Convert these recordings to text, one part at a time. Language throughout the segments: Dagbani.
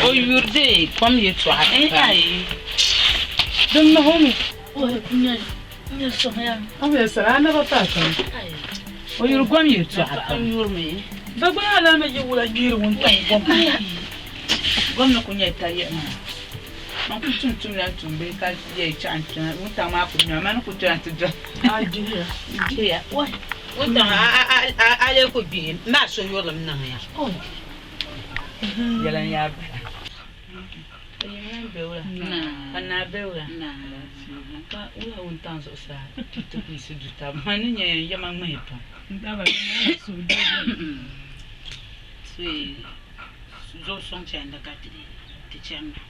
O yuri dee kom yɛltɔɣa pam. Din mahi o mi. O yuri kom yɛltɔɣa pam. Gom ni kuli nyɛ tayiɣi maa. Man kuli tum tumla n tuumbihi ka yɛli chaɣ n kpɛma wuntaŋ maa kuli ŋmɛmi man ni kuli kpɛna ti doli. N dihiya. Wuntaŋ a lee ku gbihi m maa so yurilim niŋ ya. Yɛla n-yaa bala. Ka yim lan be wula? Ka naa be wula? Ka wula wuntaŋ zuɣusaa ti kuyisi du taba? Man ni nya ya n yɛma ŋmahi pam. Zuɣu suŋ chandi ka ti chani maa.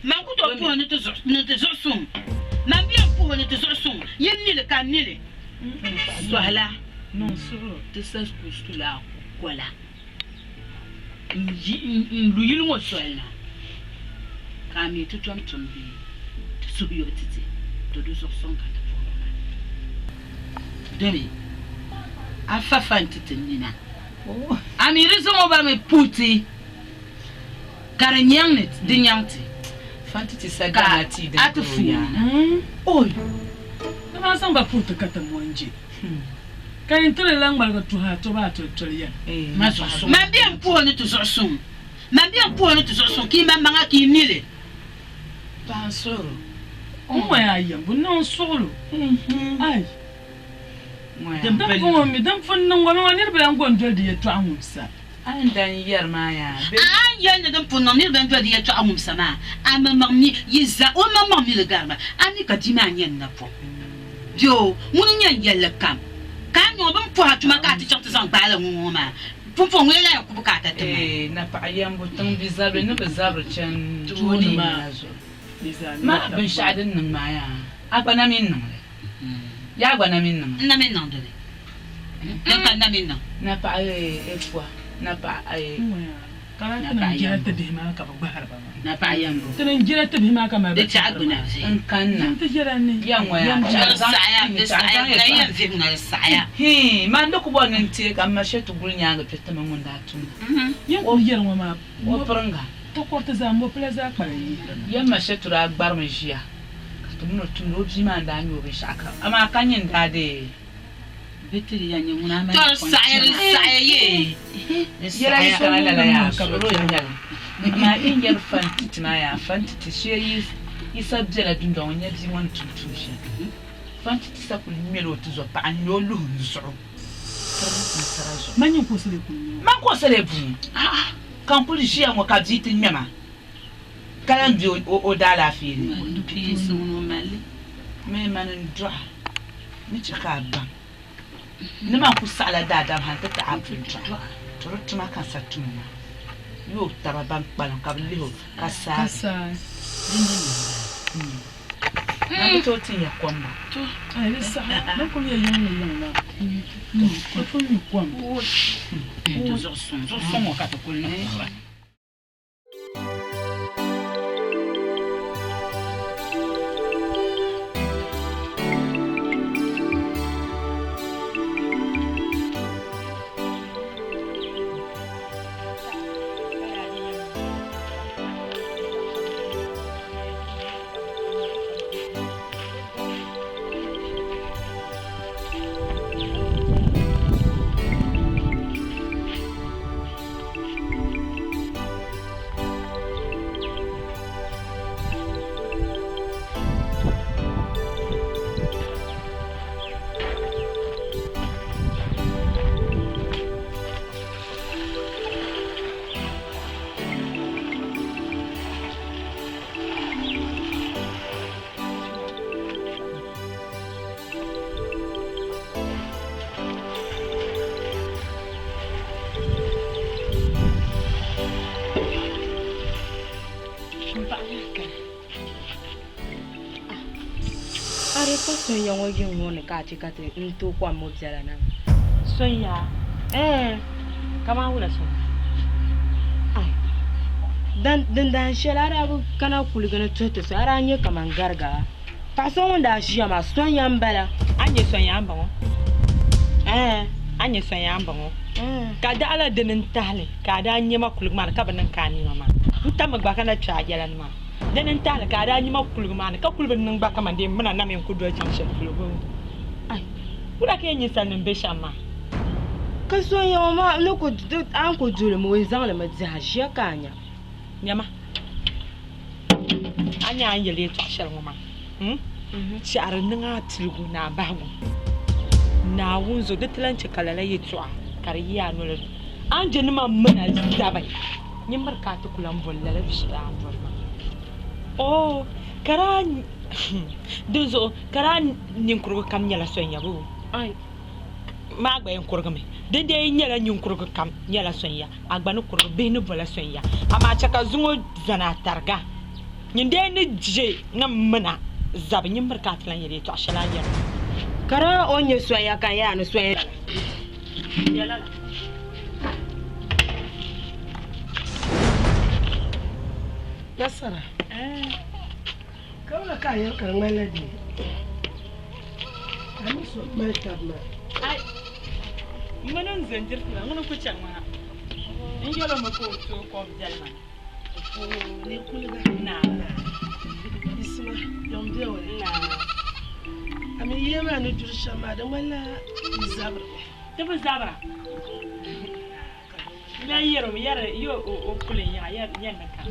Man ku tooi puhi ni ti zuɣu suŋ. Man bi yɛn puhi ni ti zuɣu suŋ, yi mi li ka n mi li. Sɔhila ti sa kusula kola n-lu yili ŋɔ soli na, ka a mi ti tom tum bee ti suhuyubu ti ti, to di zuɣu suŋ ka ti puhiri maa. Domi a fa fa nti ti nina, a mi di zaŋ o ba mi puhi ti. Ka di nyaŋ ni di nyaŋ ti, ka a ti fuuni na. Oi! Ti maa zaŋ ba puhi ti ka ti mo n-je, ka yin ti di lan ŋmaligi tuhi a tɔbu a tolitoli yɛn. Man be m puhi ni ti zuɣu suŋ, man be m puhi ni ti zuɣu suŋ, ka yi maŋmaŋa ka yi mi li. Paɣa n suhir o. N ŋɔya a yɛm, bɛ niŋ n suɣil o. Ai! Din puŋɔ mi, din pun niŋ ŋɔ mi ŋɔ niriba lan go n-doli di yɛtɔɣa ŋumsa. A ni dan yɛri maa yaa bɛ. A ni yɛli ni din pun niŋ niriba n-doli di yɛtɔɣa ŋumsa maa, a maŋmaŋ mi yi za o maŋmaŋ mi li gari ba, a mi ka bia maa nyɛ n napɔŋ. Bɛ o, ŋuni n-nyɛ n yɛlli kam, ka a niŋ o bɛ ni pɔh a tuma ka a ti chaŋ ti zaŋ gbaai la ŋun ŋɔ maa, pumpɔŋ ŋuni n-lahi yɛn ku bukaata ti ma. Eeh napaɣa yɛmbu tiŋ bi zabiri ni bi zabiri chani tooni maa zuɣu maa binshɛɣu din niŋ maa yaa a gba na mi niŋ li. Yaa gba na mi niŋ li. N na mi niŋdi li. Din ka n na mi niŋ. Napaɣa Efua, napaɣa Napaɣa yɛmbu. Napaɣa yɛmbu. Di tɛɣu gbuna vihi. N kanna. Ya ŋɔ yaa Di saɣaya, di saɣaya, di lahi yɛn vihi ŋuna di saɣaya. Hii, man di ku bɔri ni n teei ka m ma Shɛtu guli nyaaŋa kpe ti mi ŋun daa tum la. O piringa. Ya m ma Shɛtu daa gbarimi ʒiya. Ka ti min o tumdi o bia maa n-daa nya o binshɛɣu kam, amaa ka nyini daa deei Bɛ ti di ya nyɛ ŋuna a mali pɔŋ kpɛma. Yɛla yi kana lala yaa suɣilo n-nyɛ li, amaa yi ni yɛli fantiti maa yaa fantiti shee yi sa bela dundɔŋ n-nya bia ŋɔ ni tum tuun shɛli. Fantiti sa kuli ŋmɛla o tizɔpaɣa n-ŋme o luhi n zuɣu tiri nasara zuɣu. Man ka o sa lee buni ka n kuli ʒiya ŋɔ ka bia ti ŋme ma. Ka lan be o daalaafee ni. Mii mani n-dɔɣi ni chɛ ka a baŋ ni man ku saɣila daadam hal nti ti a puli dɔɣi, to di tuma ka n sa tum maa. Yi o taba ban kpalim ka bɛ lihi o ka saagi. Man bi tooi tin ya kom maa. Zuɣusuŋ ŋɔ ka ti kuli niŋ puhira. A di pa sonya ŋɔ yiŋ ŋɔ ni ka a chɛ ka ti n tooi kom ŋɔ biɛla na maa. Sonya? Ɛɛn, Kaman wula sonya? Ai, din dahin shɛli a daa bi kana kuligi ni tuhi ti so, a daa nya kaman gariga. Paɣa so ŋun daa ʒiya maa, Sonya m-bala. A nya Sonya m-bɔŋɔ? Ɛɛn. A nya Sonya m-bɔŋɔ? Ka daɣila dini n-tahili ka a daa nya ma kuligi maa ni ka bi niŋ ka a nima maa. N tammi gba ka na kpe a yɛla ni maa. Dini n-tahili ka a daa nya ma kuligi maa ni ka kuli bi niŋ gba kaman dee m mina na mi n-ku doli chaŋ shɛli polo bee? Ai! Wula ka yɛn ninsalinim be shɛm maa? Ka so n-yɛn o maa ni ku a ni ku doli mi o yɛn zaŋ li mi dihi a ʒiya ka a nya. Nyama, a nya a ni yɛli yɛtɔɣ shɛli ŋɔ maa? Hmm? Shɛhira niŋ a piligu ni a bahigu. Naawuni zuɣu, di ti lan chɛ ka lala yɛtɔɣa ka di yi a noli ni. A ni je ni man min a zabi, nyin miri ka a ti ku lan boli lala yu shɛli a ni boli maa. Oo, ka daa dinzuɣu ka daa ninkurugu kam nyɛla sonya bee? Ai, maa gba yɛn kurigimi. Dindee nyɛla ninkurugu kam nyɛla sonya. A gba ni kurigi bihi ni bola sonya, amaa chɛ ka zuŋɔ zani a tariga. Nyin dee ni je ni m min a zabi, nyin miri ka a ti lan yɛli yɛtɔɣ shɛli a ni yɛri maa. Ka daa o ni nyɛ sonya ka n yaa ni sonya lala. Nasara, ka wula ka a yɛli ka di ŋmanila dee ka a mi so mali taba maa? Ai, m mini n zo n-diri ti maa, ŋuni n-kuli chani ŋɔ ha. N yɛl o mi ka o tooi kom viɛli maa. Ni kuliga. Naa. Isima, yom be wala. Naa. A mi yiya maa ni duri shɛm maa, di ŋmanila yi zabirimi. Ti bi zabira. N lahi yɛr o mi, yɛri yi o kuli n-yaɣi yɛn ni ka.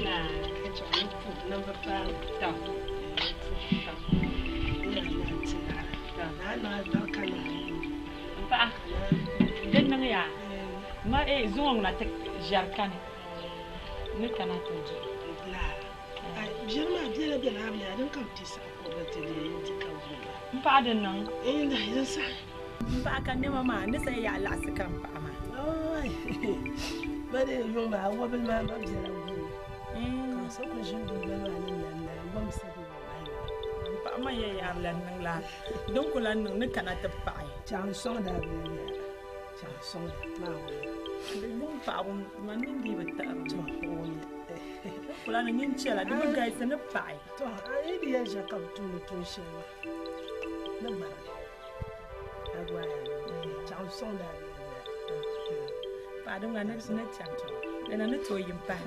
Naa. Tɔ. M paɣa, di niŋ ya ma eh zuŋɔ ŋuna ti ʒɛri kani ni kana ti du. M paɣa di niŋ. M paɣa ka nɛma maa ni sayi yaɣi laɣisi ka m paɣa maa. M paɣa man yɛn yaɣiri lan niŋ la din ku lan niŋ ni kana ti paɣi. Di yuŋ paɣibu man ni dii bi taɣiri mi. Din ku lan niŋ nyin chɛla di bi galisi ni paɣi. Paɣa din ŋuna ni chaŋ dina ni tooi yim pahi.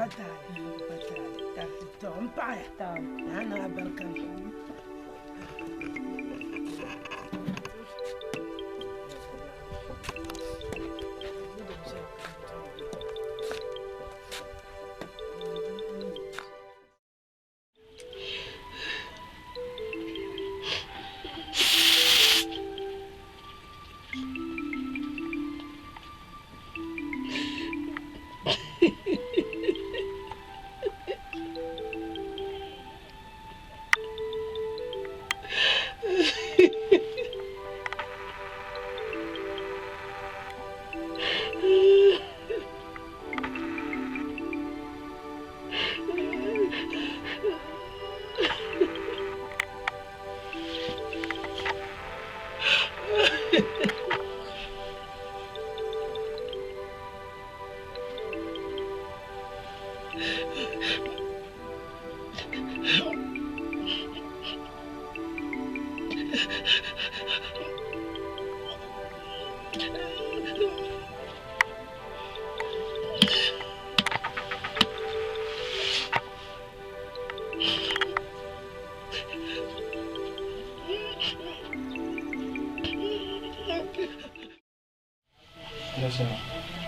Nasara.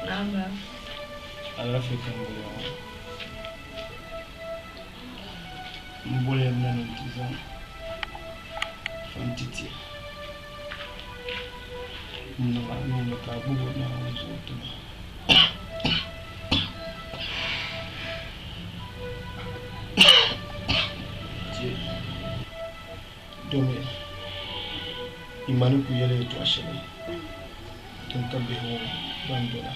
Naam. Alaafee ka n boli ŋɔ. N boli ya na ni n ti zaŋ fan ti ti n niŋ a nuu ni ka a gbubi o Naawuni zuɣu ti ma. Ti domi yi ma ni ku yɛli yɛtɔɣ shɛli din ka bihi ŋɔ ban dola.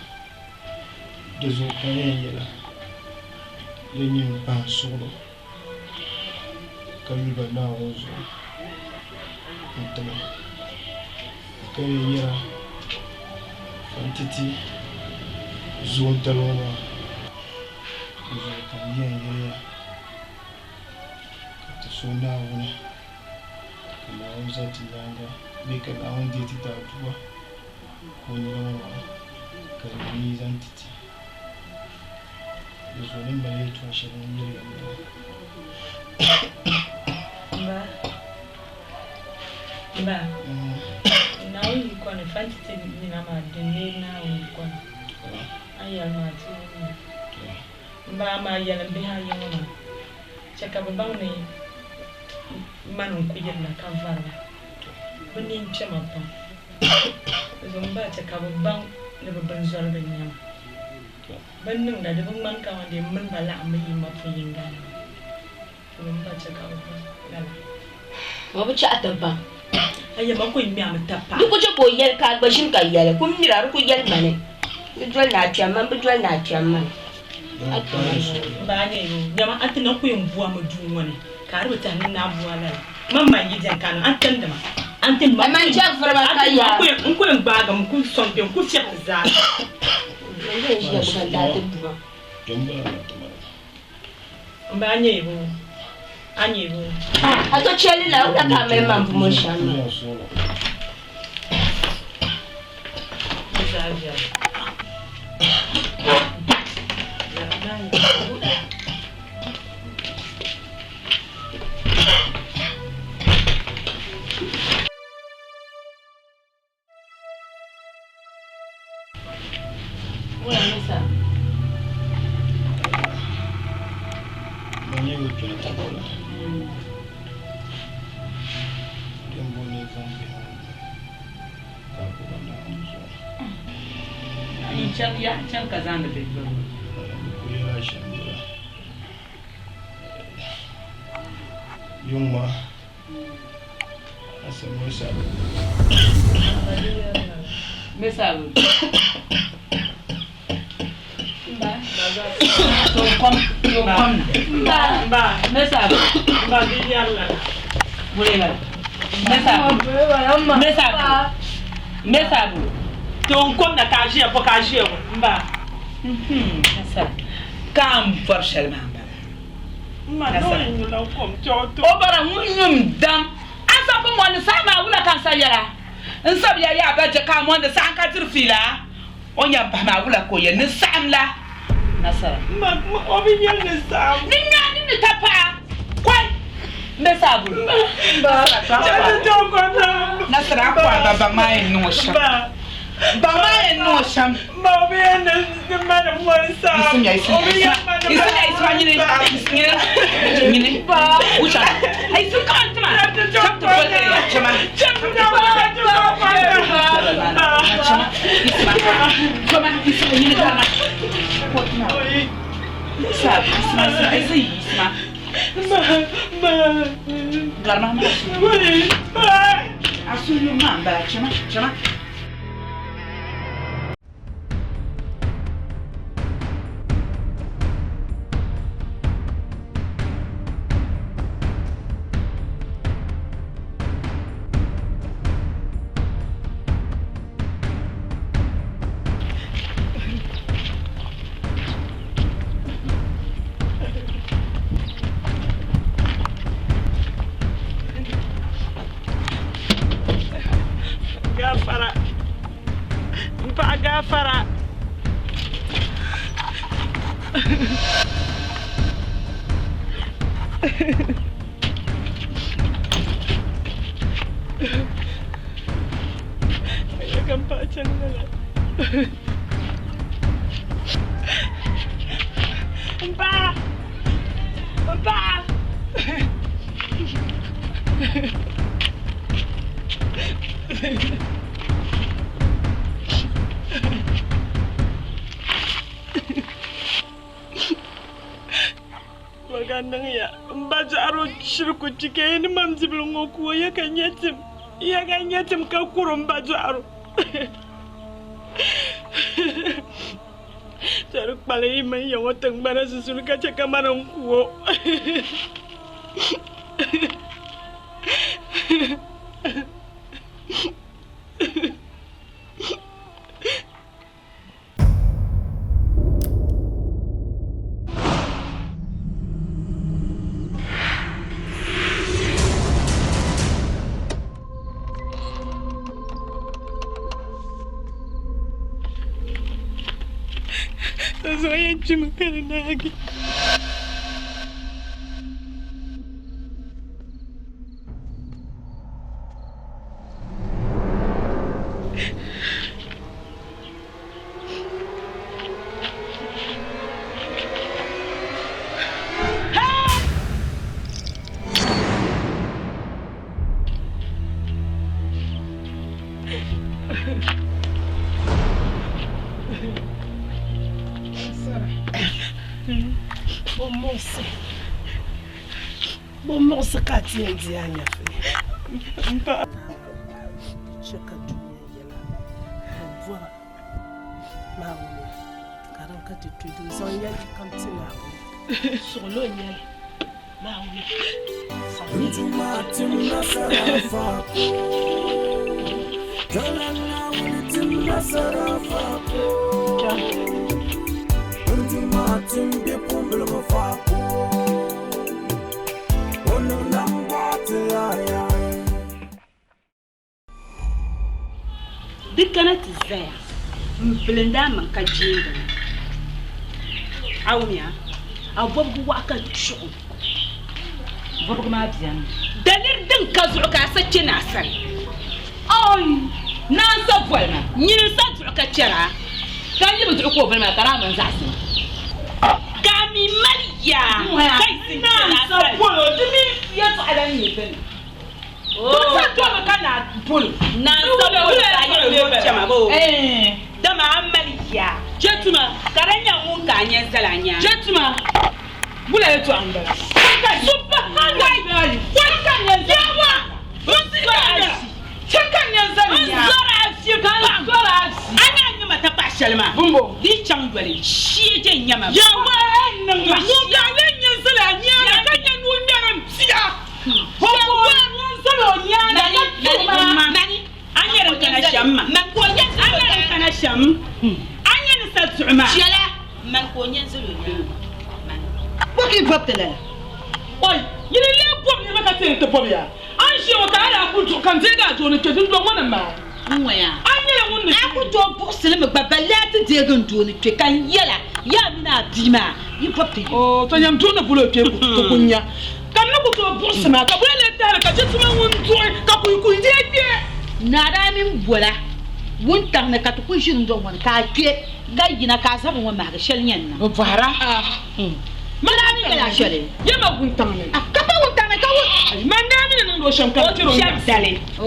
Di zuɣu ka n yɛn yɛla, ya nyin bahi n suɣilo ka yuli ba Naawuni zuɣu n-ti ma. Ka yɛn yɛra, Fantiti zoontali ŋɔ maa, di zuɣu ka n yɛn yɛli ya ka ti suhi Naawuni ka Naawuni zali ti nyaaŋa bee ka Naawuni deei ti daadua. Ka o nina ŋɔ maa ka di neei zaŋ ti ti. Di zuɣu ni mali yɛltɔɣa shɛli n yɛli ya m-bala. Mba, mba, Naawuni yiko ni fanti ti nina maa din neei Naawuni yiko ni. A ni yɛli maa ti wum li. Mba, amaa yɛlim bihi ayi ŋɔ maa, chɛ ka bɛ baŋ ni mani n-ku yirina ka vari ba. Bɛ nini kpɛma pam. Di zuɣu m-bahi chɛ ka bɛ baŋ ni bɛ binzɔriba n-nyɛ ma. Bɛ ni niŋda di bi ŋmani kaman dee m mini ba laɣimmi yi ma pun yiŋga ni maa. Di zuɣu m-bahi chɛ ka bɛ baŋ lala. O bi chaɣ ti baŋ. Aya, man ku ŋme a mi tapaɣa. Di ku chɛ ka o yɛli ka a gba ʒini ka yɛli, Kum miri a, di ku yɛli ma ni di doli ni a kpɛm ma, m bi doli ni a kpɛm ma. A tuma M ba nya yo, nyama a ti na ku yɛn bu a mi duu ŋɔ ni, ka a di bi tɛhi ni n daa bu a lala. Man man yi beni ka a niŋ, a ni timdi ma, a ni timdi ma. A man chɛ vuri ma ka yaa. N ku yɛn gbaagi mi ku sɔŋ kpe, n ku fiɛbi ti zaa. Man yɛn ʒiya gbuba n daa ti bu ma. M ba nya yo, a nya yo. A to chɛli la, wula ka a mali man bu ŋɔ shɛm maa? Di zaa viɛla. Yuŋ maa Ka n bɔri shɛli maa m-bala. O bara ŋun nyum dam. A sa bi mɔndi saha maa wula ka n sa yɛla? N sabi ya yaa ba je ka a mɔndi saha n ka diri fiila? O nya m-pahi maa wula ka o yɛli ni saɣim la nasara? O bi yɛli ni saɣim. Ni nya ni ni ta paɣa kɔi m be saabuli. Nasara a kɔhi ba baŋ maa yɛn niŋ o shɛm. Baŋ maa yɛn niŋ o shɛm. Ma o bi yɛn ni ma ni mɔri saɣim. Yisimya, O bi yɛn ma ni yisimya, yisimya, nyini, nyini, nyini, wucha. Yisim kama n-tima. Cham ti boli chama. Chama, yisima, chama, yisima, nyini karima. Yisa, yisima, yisima, yisi, yisima. Garima, ma suhu. A suhu maa m-bala, chama, chama. Gafara. N paɣa gafara. Ya ka n paɣa chani lala. N paɣa. N paɣa. Ka niŋ ya m ba Jaɣaru shiri ku kpi ka yi ni mam bibili ŋɔ ku o ya ka nya tim ya ka nya tim ka kuri m ba Jaɣaru Jaɣaru kpalim yi mini ya ŋɔ tiŋgbana sunsuuni ka che ka mani n ku o. To zuɣu yɛn kpimi ka di naagi. Bo muɣisi ka a ti yɛn di a nyɛvili. Chɛ ka dunia yɛla bi bɔra Naawuni ka din ka ti tu din zaŋ yɛli kam ti Naawuni. Suɣilo n-nyɛ li. Naawuni Di kana ti zaya m-bilindi a maŋ ka jeendi ma. A wumya? A bɔbigu waɣa ka chuɣu. Bɔbigu maa beni. Daliri din ka zuɣu ka a sa kpe naa sani. Oi! Naa n-sa boli ma. Nyini n-sa duɣu ka chɛri a. Ka n yi bi duɣi ka o boli ma ka daa mini zaɣisi ma. Ka a mi mali yaa ka yi zin kpe naa sani. Naa n-sa boli o, di mi yɛltɔɣa lan nyɛ dini? Dɔɣita dɔmi ka naa boli. Naa n-sa boli ka a yɛli ni o chɛma boo? Dama a mali yaa. Chɛ tuma. Ka di nyɛ ŋun ka a nya zali a nyaaŋa. Chɛ tuma. Wula yɛltɔɣa m-bala? Subhanallahi! Chɛ ka n nya zali a nyaaŋa. Chɛ ka n nya zali a nyaaŋa. N zɔri a vi pam. N zɔri a vi. A ni a nya ma tapaɣ shɛli maa. Bumbo. Di yi chaŋ yoli, shee je n-nya ma. Yawɛ n-niŋ ma. Ŋun ka a lee nya zali a nyaaŋa ka nya ni o ŋmɛri m bia. A nya din kana shɛm maa? A nya din kana shɛm? A nya ni sa duɣu maa? Bɔ ka yi bɔbi ti lala? Oi, nyini n-lee bɔbi niriba ka ti yɛn ti bɔbi ya. A ni ʒiya ŋɔ ka a daa kul duɣi ka n deegi a doo ni kpe dundɔŋ ŋɔ ni maa. N-ŋɔya. A nyɛla ŋun ni A ku tooi buɣisi li mi gba, balle a ti deegi n doo ni kpe ka n yɛl a, Yaa mini a bia maa, yi bɔbi ti yuli. Oo, to nyam duɣu ni bol o kpe ti ku nya. Ka n ni ku tooi buɣisi ma, ka boli lee tahili ka chɛ tuma ŋun duɣi ka kul ku deei kpe. Naa daa mini bola wuntaŋ ni ka ti kul ʒi dundɔŋ ŋɔ ni ka a kpe ka yina ka a zabiri ŋɔ mahigi shɛli nyɛ n-niŋ. Bɛ bɔhira. Man daa mi nyɛla shɛli. Yɛma wuntaŋ ni. Ka pa wuntaŋ ni ka wun. Man daa mi ni niŋdi o shɛm ka di chɛr o kpɛb dali. O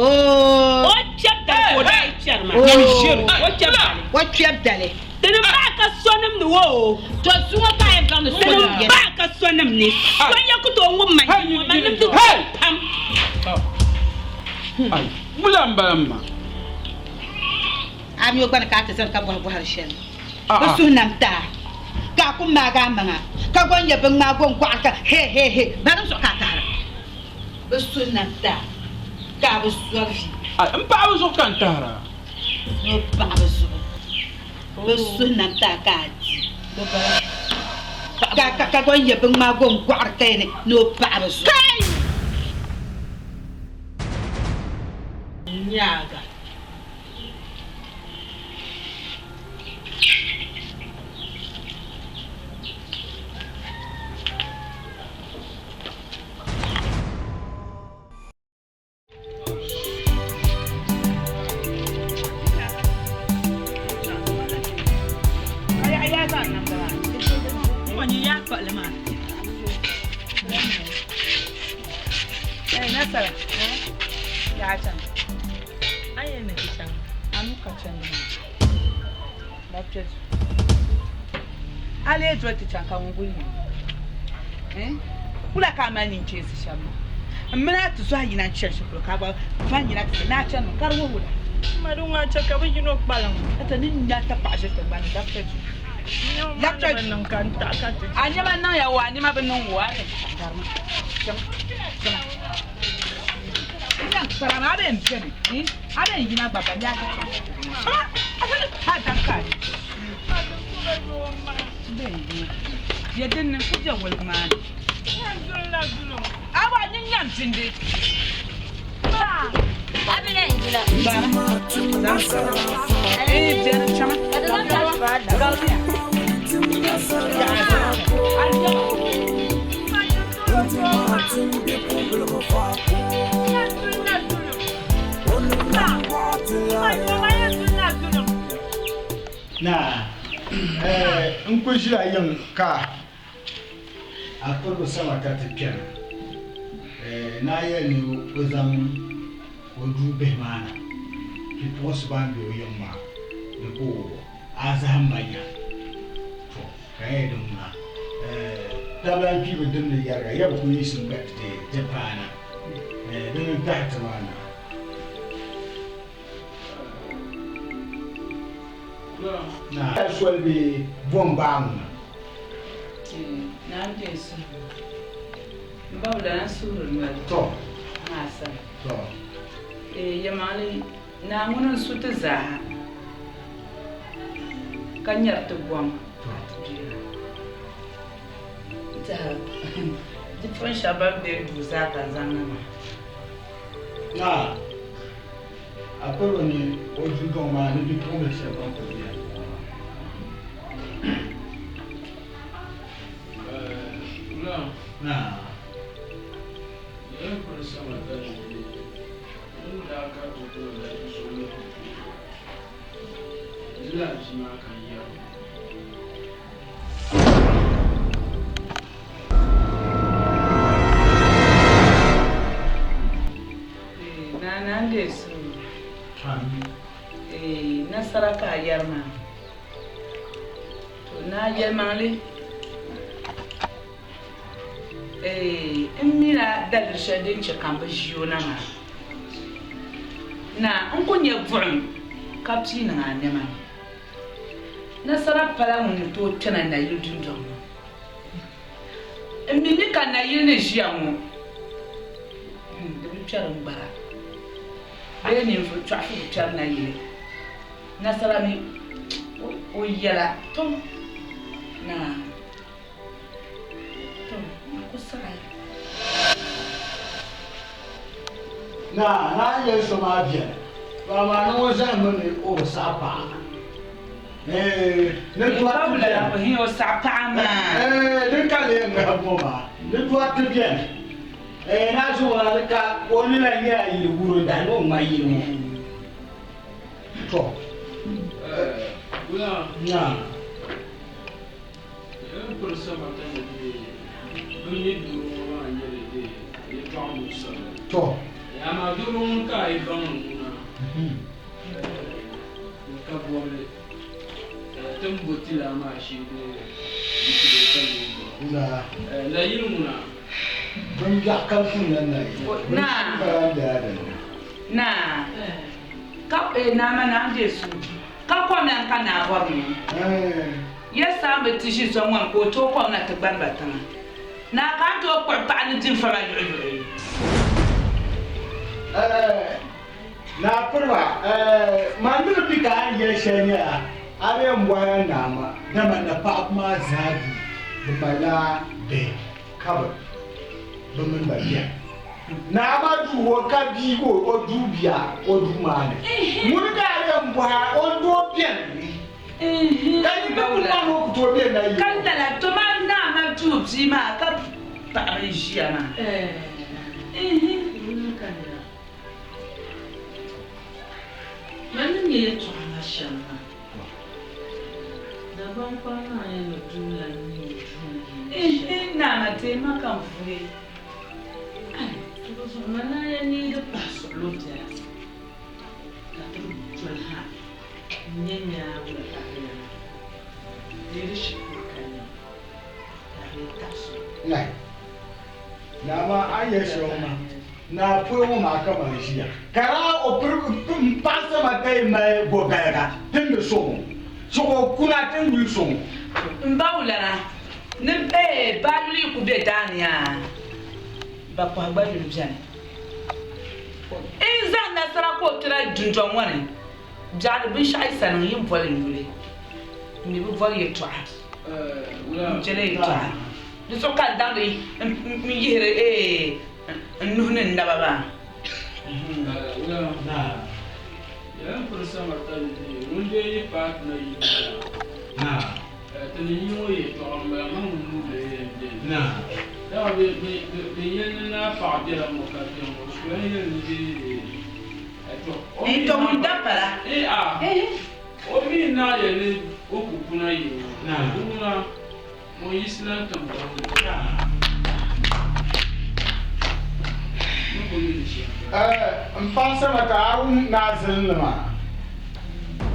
kpɛb dali ka o daa yi kpɛri maa. O kpɛb dali. O kpɛb dali. Di ni baai ka sonim ni wo. To zuŋɔ ka a yɛn baŋ ni so Di ni yɛn. baai ka sonim ni. So ya ku tooi ŋub ma yi ŋɔ, man nimdi pam. Wula m-bala m ma? A mi o gba ni ka a ti zani ka bɔhi bɔhiri shɛli. Bɛ suhu nam ti a, ka a ku maagi a maŋa, ka gɔn nyɛ biŋŋmaa gɔn gɔɣiri ka he he he, barim zuɣu ka a tahira. Bɛ suhu nam ti a, ka a bi zɔri vi. M paɣiba zuɣu ka n tahira. Ni o paɣiba zuɣu. Bɛ suhu nam ti a ka a di. Ka gɔn nyɛ biŋŋmaa gɔn gɔɣiri ka yɛli ni o paɣiba zuɣu. Nyaaŋa. A lee doli ti chaŋ ka ŋun kuli nya wula ka a mali nincheesi shɛm maa? M mini a ti zɔhi yina n-chani shɛli polo ka a gba va n-yina ti ni a chanimi ka di wuhi wula? Ma di ŋɔ a chɛ ka bɛ yino kpalim. A ti ni nya tapaɣa ʒiri tiŋgbani ni labita duu. Labita duu. A nɛma niŋya o, a nɛma bi niŋ o, a ni garima. Chama, chama. N nyaŋ kpara maa a bee m-beni, a bee n-yina gba balle a ti chaŋ. Chama, a ti ni paai daŋ ka a di. Bɛ din ni n-ku be woligi maa ni. A gba nyin nyam pindi. Naa, n kul ʒila yiŋ ka a piribu sama ka ti kpɛna. Naa yɛli ni o zaŋ o duu bihi maa na bipuɣinsi ban be o yiŋ maa ni ka a zahim ma nya. To, ka yɛli din ŋuna, Tabila n-kpi bi dimdi yɛriga, ya bi kul yiɣisim ka ti paana. Dini n-tahi ti maa na. Naa soli bee bɔŋ baa ŋuna? Naa n-deei suhigu. M ba bi lana suhiri noli. Tɔ. Naa sani. Tɔ. Yɛlimaŋli, Naa ŋuni n-su ti zaaha ka nyari ti gom ka ti deera. N-tɛha bipuɣin shɛba ban be duu zaa ka n zaŋ na maa. Naa, a piriba ni o dundɔŋ maa ni bipuɣimbil shɛba ban kuli beni ŋɔ maa. Naa. Naa naa n-deei suhu. Nasara ka a yɛri maa. To naa yɛlimaŋli, m mila daliri shɛli din chɛ ka m bi ʒi o na maa. Naa, n ku nya buɣim ka pii niŋ a nɛma ni. Nasara pala ŋun ni tooi kpɛna nayili dundɔŋ ni. M mi ni ka nayili ni ʒiya ŋɔ, di bi kpɛri n gbara bee ninvuɣ chɔɣifu bi kpɛri nayili. Nasara mi o yɛla, Tɔ! Naa, tɔ! N ku saɣi. Naa, naa yɛli so maa beni, to amaa ni ŋɔ zahimmi ni o bi saɣi paɣa. Eeh, ni dɔriti beni. O saɣi paɣa maa. Eeh, din ka lee ŋahibu ŋɔ maa, ni dɔriti beni. Eeh, naa zuɣulana ni ka o ni lan nyɛla yili wuro n-dahi ni o ŋma yili ŋɔ. Tɔ! Naa. Tɔ! Naa. Bimbiɛɣu kam pun na nayi. Naa. Naa. Ka naa ma naa n-deei suhu. Ka kom lan ka naa bɔri ŋɔ. Ya saamba ti ʒi zɔŋ ŋɔ ni ka o tooi kom na ti gbani ba tiŋa. Naa ka a ni tooi kpuɣi paɣa ni di n-fama yuɣiyuɣi. Naa piriba, man ni bi ka a ni yɛli shɛli nyɛla a ni yɛn bɔhila naa maa, dama napaɣiba maa zaa duu bɛ malila bihi ka bɛ mini ba biɛhi. Naa maa duu o ka bia ka o duu bia o duu maa ni. Ŋuni ka a yɛn bɔhi a o ni tooi beni ka yi bi kuli niŋ o ku tooi beni na yi. Ka lala to maa naa maa duu bia maa ka paɣaba n-ʒiya maa. Mani ni nyɛ yɛltɔɣa maa shɛm maa, Dagbaŋ kpaŋ maa yɛn ni duu lan nyɛ o duu ni yɛn nyɛ shɛm. Naa ma deei ma ka n vuhi. Ai, di zuɣu man naa yɛn neei di pahi suɣulo biɛla ka ti bi doli ha n-nyɛ nyaawula ka di yɛn deei di shikuru ka nya ka di taɣi so. Ai, naa maa a ni yɛli shɛm maa, naa pɔi ŋɔ maa ka man ʒiya ka daa o piri m-paɣi sama ka yi mali gɔgaliga ti ni so ŋɔ, chuɣu kuna ti ni yuli so ŋɔ. M ba wulana ni bɛ ba yuli yi ku be daa ni yaa, ba kɔhi gba yuli beni. N zaŋ nasara ka o kpɛra dundɔŋ ŋɔ ni, biɛɣuni binshɛɣu yi sa niŋ yi ni boli n yuli, m mi bi boli yɛtɔɣa, n jɛla yɛtɔɣa. Di zuɣu ka n daŋdi n yihiri n nuhi ni n naba maa. Ti ni yi ŋɔ yɛltɔɣa m-bala man ŋun nuu bee yɛn beni. Dama bɛ yɛli ni naa paɣa bela ŋɔ ka bɛ ŋɔ, bɛ ku lan yɛli ni bɛ tɔ o mi Tɔ ŋun da pala. O mi naa yɛli ni o ku kuna yi ŋɔ, di ŋuna ŋun yiɣisila n-tiŋgbani ni. Ni ku mi ni shɛm. M paɣa Samata, a wum naa zilinli maa?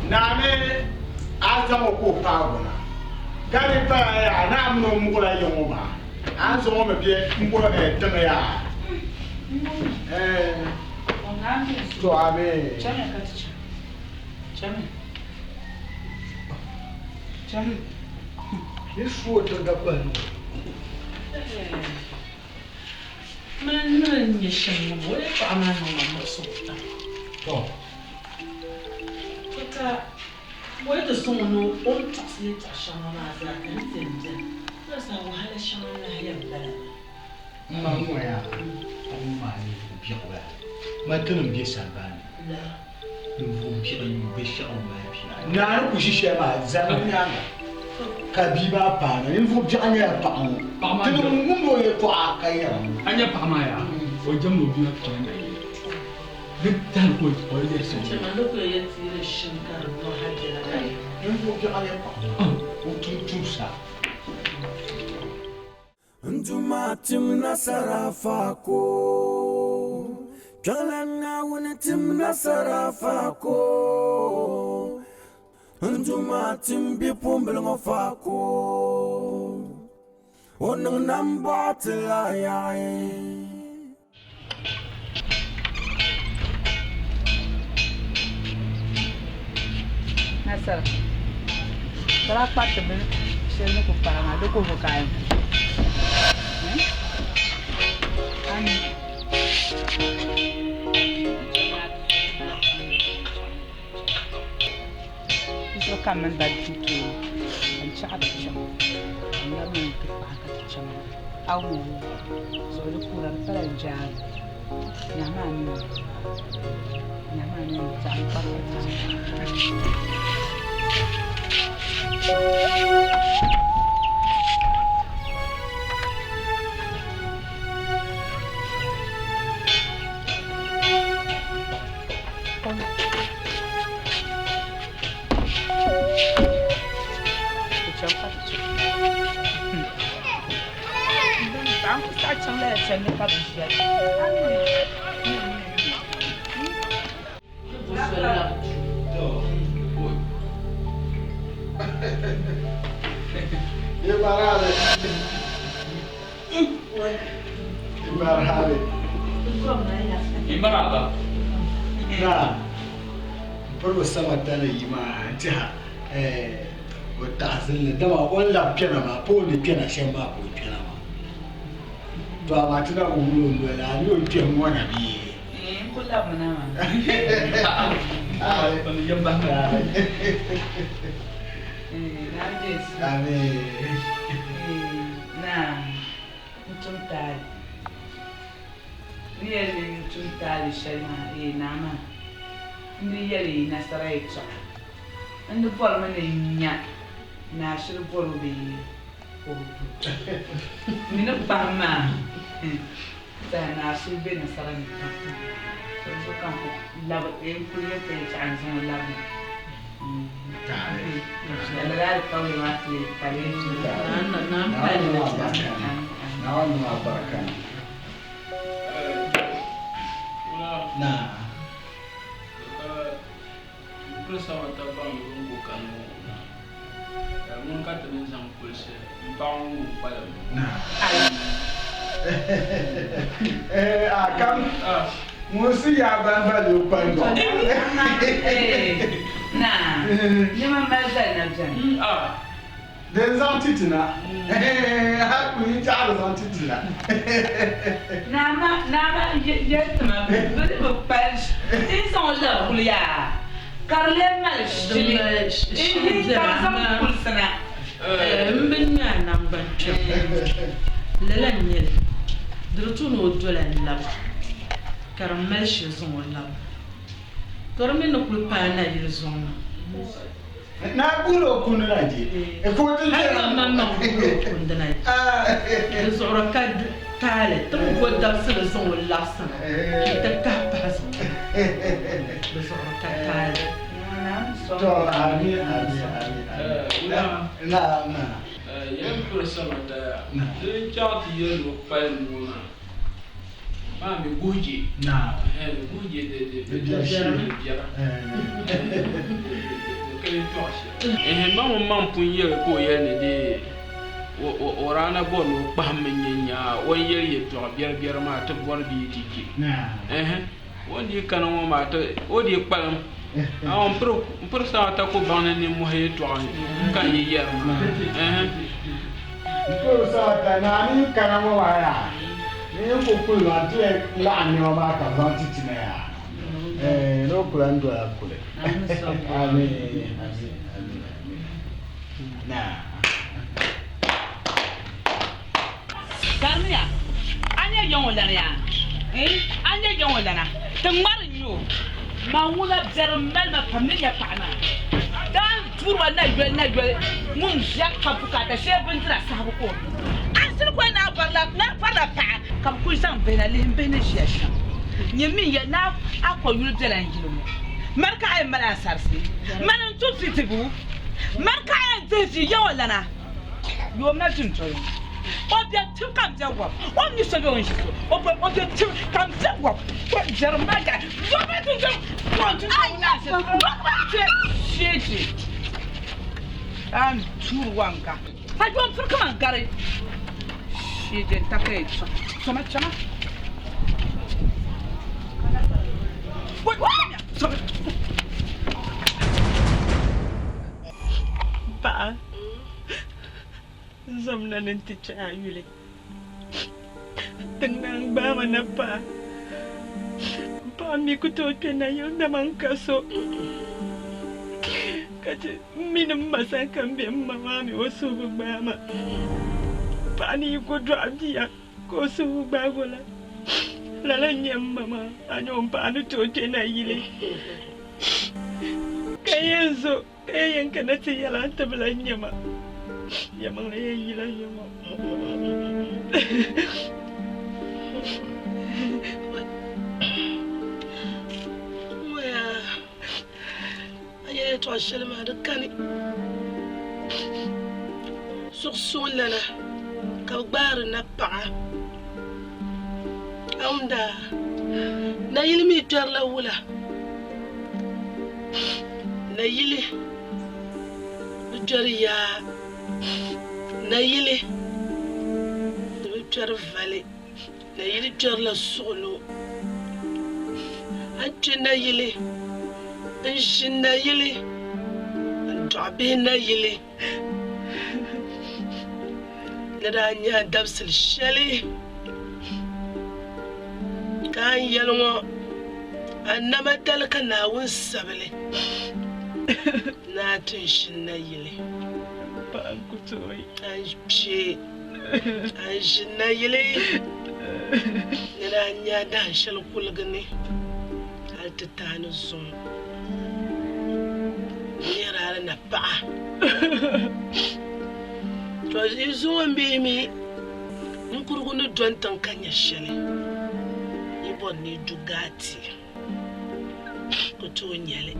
Naa ni a zaŋ o ka o paag o na, ka di paya yaa ni a min o muɣila ya ŋɔ maa, a ni zaŋ o mi bɛ m-bo tiŋ yaa? To amii. Yi su o tiriga kpahi ni o. Mani ni nyɛ shɛm ŋɔ maa, o yɛltɔɣa maa niŋ ma muɣisigu pam. Tɔ! Chɛ ka o yi ti sɔŋ o ni o ni tɔɣisi yɛltɔɣ shɛŋa maa zaa ka n ti yɛn beni, di zaa wahala shɛŋa n-lahi yɛn bala maa. M ma ŋɔ yaa, paɣ ŋɔ maa ninvuɣ biɛɣu bala. Ma tinim be sambani ni, ninvuɣ biɛɣu n-nyɛ o, bɛ shɛɣu m-mali bia. Naa ni ku ʒi shɛli maa zani o nyaaŋa ka bia maa paana. Ninvuɣ biɛɣu nyɛla paɣ ŋɔ. Tinim wumdi o yɛtɔɣa ka yɛra. A nya paɣ maa yaa, o jɛmdi o bia maa kpɛma na yi di tahili ka o yɛri shɛm. Ninvuɣ biɛɣu nyɛ paɣ ŋɔ, o tum tumsa. N Duuma tim nasara faako, Kpiɔŋlan Naawuni tim nasara faako, N Duuma tim bipuɣimbila ŋɔ faako, O niŋ nambɔɣu ti la yaɣi. Nasara ka daa kpariti bini shɛli ni ku paai maa di kuhigu ka a yɛn ku Di zuɣu ka m mini ba du tooni ka n chaɣi bi chaŋ ka n labina ni ti kpahi ka ti chaŋ a wum zuɣu di kuura di pala n jaagi nyahi maa ni nyahi maa ni zaɣ kpari ka ti chaŋ. Na m-piri sama tani yi maa n-tɛha o taɣi zilinli dama o ni labi kpɛna maa pa o ni kpɛna shɛm maa ka o kpɛna maa. To amaa ti na bi wum o noli a ni o kpɛhi ŋɔ na bee? N ku labimina maa. Naa n tum taali. N ni yɛli ni n tum taali shɛli maa, ee naa maa, n di yɛli yi nasara yɛtɔɣa. N di bɔrimi ni n nya ni a shiri bɔr o bee o bi bɔr o. M mi ni kpahim maa saha ni a shiri be nasara ni pam. Di zuɣu ka n ku labi, ee n kuli yɛn ka yɛtɔɣa n-zaŋ o labina. Lala alikauli maa ti ka di yɛn tum. Naawuni niŋ alibarika. Naa. Piri sabata baŋ ŋun ku kani ŋɔ na, ka ŋun ka ti ni zaŋ kulisi m-paɣ ŋun ku kpalim. A kam ŋun si yaa ban bali o kpandɔɣu. Naa, nɛma mali zali na beni. Din zaŋ ti ti na. A ku yi chaɣiri zaŋ ti ti na. Naa maa, naa maa yɛli ti ma bɛ ni bi pali n zaŋ o labi kuli yaa ka di lee mali shili n-yihi ka di zaŋ kulisi na. M bi nya a naŋgbankpɛm. Lala n-nyɛ li, di di tu ni o dola n-labi ka di mali shili zaŋ o labi. Tɔ di mi ni kuli paai nayili zɔŋ na. Naa guhiri o kundi na je. Ka o ti Hali o maŋmaŋ guhiri o kundi na je. Di zuɣuri ka taali ti ni bo dabisili zaŋ o labisina nti kahi pahi zuɣu. Di zuɣuri ka taali. To ami ami ami ami. Naam naa. Yɛn piri samataya di chaŋ ti yɛli ni o kpalim ŋɔ maa. Maa mi guhije. Naam. Guhije di di Di biɛri shee. di biɛra. Di ka yɛltɔɣa shɛli. Ɛhɛn ma ŋun maŋ pun yɛli ka o yɛli ni dee o daa na bɔri ni o kpahimmi n-nyɛ nyaa o ni yɛli yɛltɔɣa biɛri biɛri maa ti bɔri bee ti je. Ɛhɛn o ni dii kana ŋɔ maa ti o dii kpalim amaa m piri saata ku baŋ ni nimmɔhi yɛltɔɣa ka n yi yɛri maa. Ɛhɛn. M piri saata naa ni kana ŋɔ maa yaa ni n ku kuli maa n ti yɛn laɣim nɛma maa ka bɛ zaŋ ti ti na yaa. Ɛɛh ni o ku lan dola kuli. Amin amin amin amin. Naa. Karimiya, a nya ya ŋɔ lana yaa? Ɛɛh, a nya ya ŋɔ lana? Ti ŋmari n-nyɛ o. Ma ŋuna biɛri m-mali ma pam ni nya paɣa maa. Daa tuuri ba na yoli na yoli ŋun ʒiya ka bukaata shee bindira sahabu ka o mi. A shiri kuli naa bɔrila naa bɔrila paɣa ka bɛ kuli zaŋ bihi na lihi m bihi ni ʒiya shɛm. Nyini mi n-yɛli ni a kɔyuli bela n yili ŋɔ. Mani ka a yɛn mali ansarisi? Mani n-tu vi dibu? Mani ka a yɛn dihi vi ya ŋɔ lana? Yoom na dundoli ŋɔ. O be tim ka m be wɔb. O mi so bee o ni ʒi so. O be o be tim ka m be wɔb. To jɛrim maa ga yoom na dundoli ŋɔ dundoli ŋɔ naa ʒe. Yoom na kpe sheeji ka n tuuri waŋga. Ka yoom piri kaman gari sheeji n takaya chama chama. Paɣa n zomna ni nti chɛ a yuli. Tiŋ naa n-gbaai ma na paai. M paɣa mi ku tooi kpe nayili dama n ka so. Ka chɛ m mini m ma sani ka m be m ma maa mi o suhu bi gbaai ma. Paɣa ni yi ku dɔɣi bia ka o suhu gbaag o la, lala n-nyɛ m ma maa. A nya o m paɣa ni tooi kpe nayili ka yɛn zo. Ka ya yɛn kana ti yɛli a ti bi lan nya ma, yɛlimaŋli yɛn yila ya ŋɔ. Ŋɔya, a yɛli yɛtɔɣ shɛli maa di kani. Zuɣusuŋlana ka bɛ gbaari napaɣa. A wum daa, nayili mi kpɛrila wula? Nayili bi kpɛri yaa, nayili di bi kpɛri vali, nayili kpɛrila suɣulo. A ni kpɛ nayili n-ʒi nayili n-dɔɣi bihi nayili ni daa nyɛ a dabisili shɛli ka a ni yɛli ŋɔ. A nama dali ka Naawuni sabi li ni a ti ʒini nayili. A ni kpe, a ni ʒini nayili ni daa nya dahin shɛli kuligi ni hal ti taai ni zuŋɔ. N lihiri a li na paɣa. Tɔ yi zuŋɔ m bihi mi ninkurigu ni dɔni tiŋ ka nya shɛli, yi bɔri ni yi du gaati ku tooi nya li.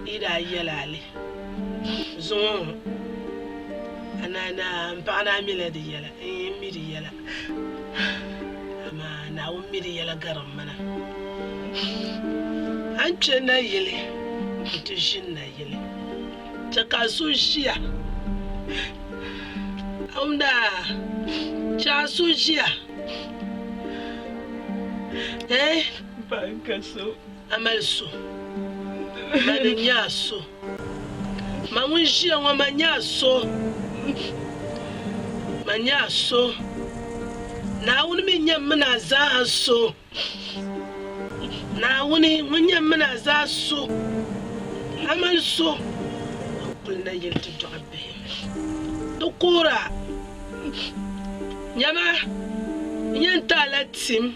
Yi daa yɛl a li zuŋɔ ŋɔ, a naai ni a m paɣa naa mila di yɛla, iin m mi di yɛla, amaa Naawuni mi di yɛla gari m mana. A ni kpe nayili nti ʒini nayili. Chɛ ka a so ʒiya. Awumdaa, chɛ a so ʒiya. Eh? Ban ka so. A mali so. Mani n-nyɛ a so. Ma ŋun ʒiya ŋɔ, ma nyɛ a so. Ma nyɛ a so. Naawuni mi nyɛ m mini a zaaha so. Naawuni ŋun nyɛ m mini a zaa so, a mali so ka kuli na yili ti dɔɣi bihi. Di kuhir a, Nyama, n yɛn ti a la tim,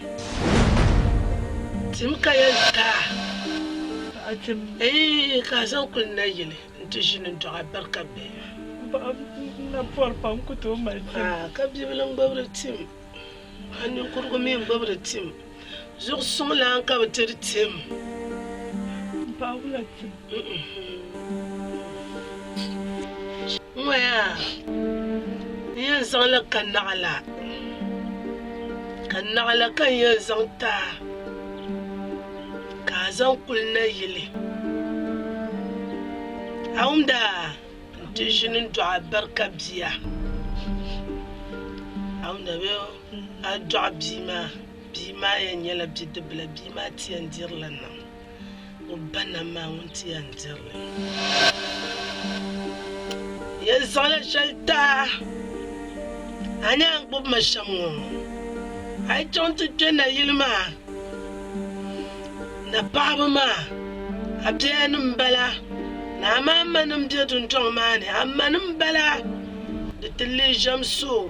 tim ka yɛn ti a. Eii ka a zaŋ kuli nayili nti ʒini n-dɔɣi alibarika bihi. N na bɔri pam ku tooi mali tim. Ka bibila n-gbibiri tim, ka ninkurigu mi n-gbibiri tim. Zuɣu suŋ lan ka bɛ tiri tim. M paɣa wula tim? Ŋ-ŋɔya, n yɛn zaŋla ka naɣila, ka naɣila ka n yɛn zaŋ ti a, ka a zaŋ kuli nayili. A wumda? Nti ʒini n-dɔɣi alibarika bia. A wumda bee? A dɔɣi bia maa, bia maa yɛn nyɛla bidibila, bia maa ti yɛn dirila nam. O ba nam maa ŋun ti yɛn diri li. Yɛn zaŋla shɛli ti a, a ni a ni gbubi ma shɛm ŋɔ, a yi chaŋ ti kpe nayili maa, napaɣiba maa, a biɛyanim m-bala, ni a maa manim be dundɔŋ maa ni, a manim m-bala, di ti leei ʒiɛm so.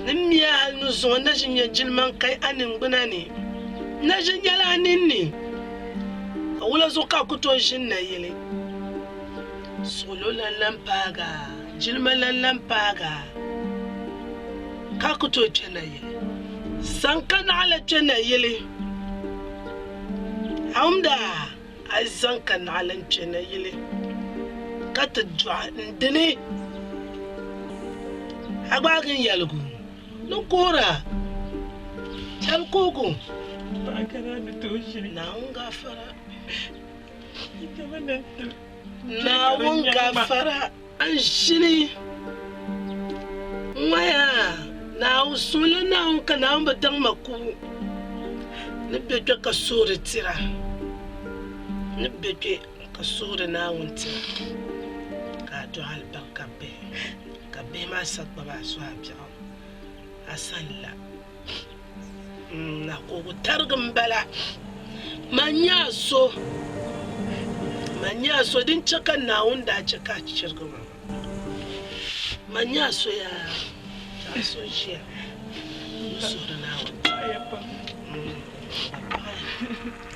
Ni m mi a hal ni zuŋɔ, n na ʒi nya jilima n-kahi a niŋgbuna ni. N na ʒi nyɛla a ninni, ka wula zuɣu ka a ku tooi ʒini nayili? Suɣilo lan lan paag a, jilima lan lan paag a, ka a ku tooi kpe nayili. Zaŋ ka naɣila kpe nayili, a wumda? A yi zaŋ ka naɣila n-kpe nayili ka ti dɔɣi n dini, a gbaagi n yɛligu ni kuhir a, chɛli kuhigu. Naawuni gaafara, Naawuni gaafara. N ʒini ŋ-ŋɔya Naawuni suhili Naawuni ka Naawuni bi daŋ ma kubu ni be kpe ka suhiri tira ni be kpe ka suhiri Naawuni tira ka a dɔɣi alibarika bihi ka bihi maa sa kpabi a zuɣu a biɛɣu a sani la. Nakuugu tarigi m-bala. Man nyɛ a so, man nyɛ a so din chɛ ka Naawuni daa chɛ ka a chirigi ma maa. Man nyɛ a so yaa, ka a so ʒiya n-suhiri Naawuni.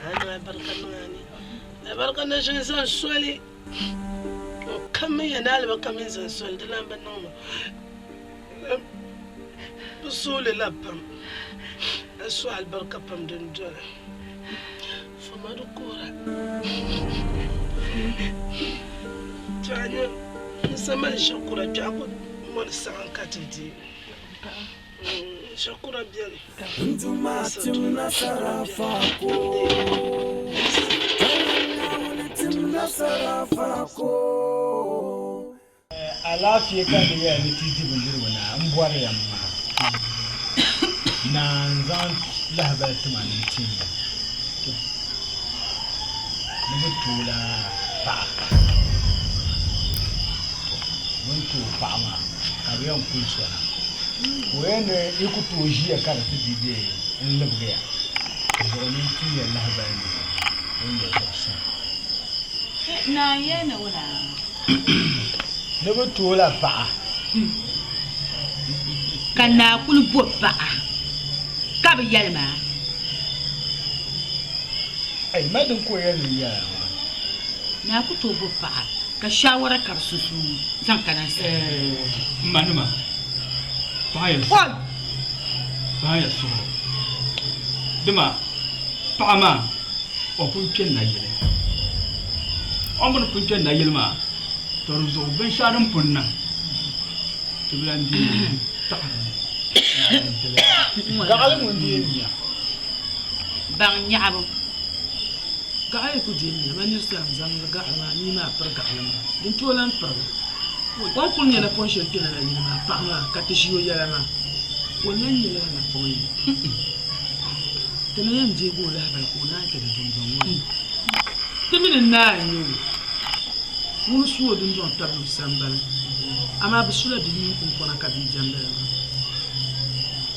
A niŋ alibarika niŋ a ni, alibarika na ʒini zani soli. N kamiya ni alibarika mini zani soli, di lan bi niŋ ma. Bɛ suhili la pam, ka suhi alibarika pam din doli. Foma di kuhira. Tɔha nyɛ n sa mali shɛkura kpɛɣu ku mɔni saɣim ka ti di. Shɛkura beni. N Duuma tim nasara faako. Naawuni tim nasara faako. Alaafee ka di yɛli ni ti di bindirigu na m bɔri ya maa naa n-zaŋ lahabali ti ma ni n tim ya ni bɛ tooi la paɣa. To bɛ ni tooi paɣa maa ka bɛ yɛn kuli so na. Ka o yɛli ni yi ku tooi ʒiya ka di ti di bee n-libigi ya zuɣu ni n tim ya lahabali ni o ni nyɛ zuɣusuŋ. Naa n-yɛli ni wula? Ni bɛ tooi la paɣa. Ka naa kuli bo paɣa ka bɛ yɛli maa. Ai, ma din ka o yɛli ni yɛla maa. Naa ku tooi bo paɣa ka shaawara ka bɛ sunsuuni zaŋ kana n-sahi. M manima, paɣiya suhuri. Dama paɣa maa o pun kpe nayili. O mi ni pun kpe nayili maa, tɔ di zuɣu binshɛɣu din pun niŋ ti bi lan deei taɣiri ni Naawuni n-ti li. Gaɣili ŋun deei mia. Baŋ nyaɣibu. Gaɣa yi ku deei mia, man nir salim zaŋ gaɣili maa mii maa piri gaɣili maa, din tooi lan pirigi. O ni kul nya napɔŋ shɛli kpe lala yili maa, paɣa maa ka ti ʒi o yɛla maa, o lan nyɛ lala napɔŋ yi. Ti na yɛn deegi o lahibali ka o naan kpe di dundɔŋ ŋɔ ni. Ti mi ni naa n-nyɛ o. Ŋuni su o dundɔŋ tabili o sambani. Amaa bɛ sula bihi mini kuŋkɔna ka bia diɛmdili maa.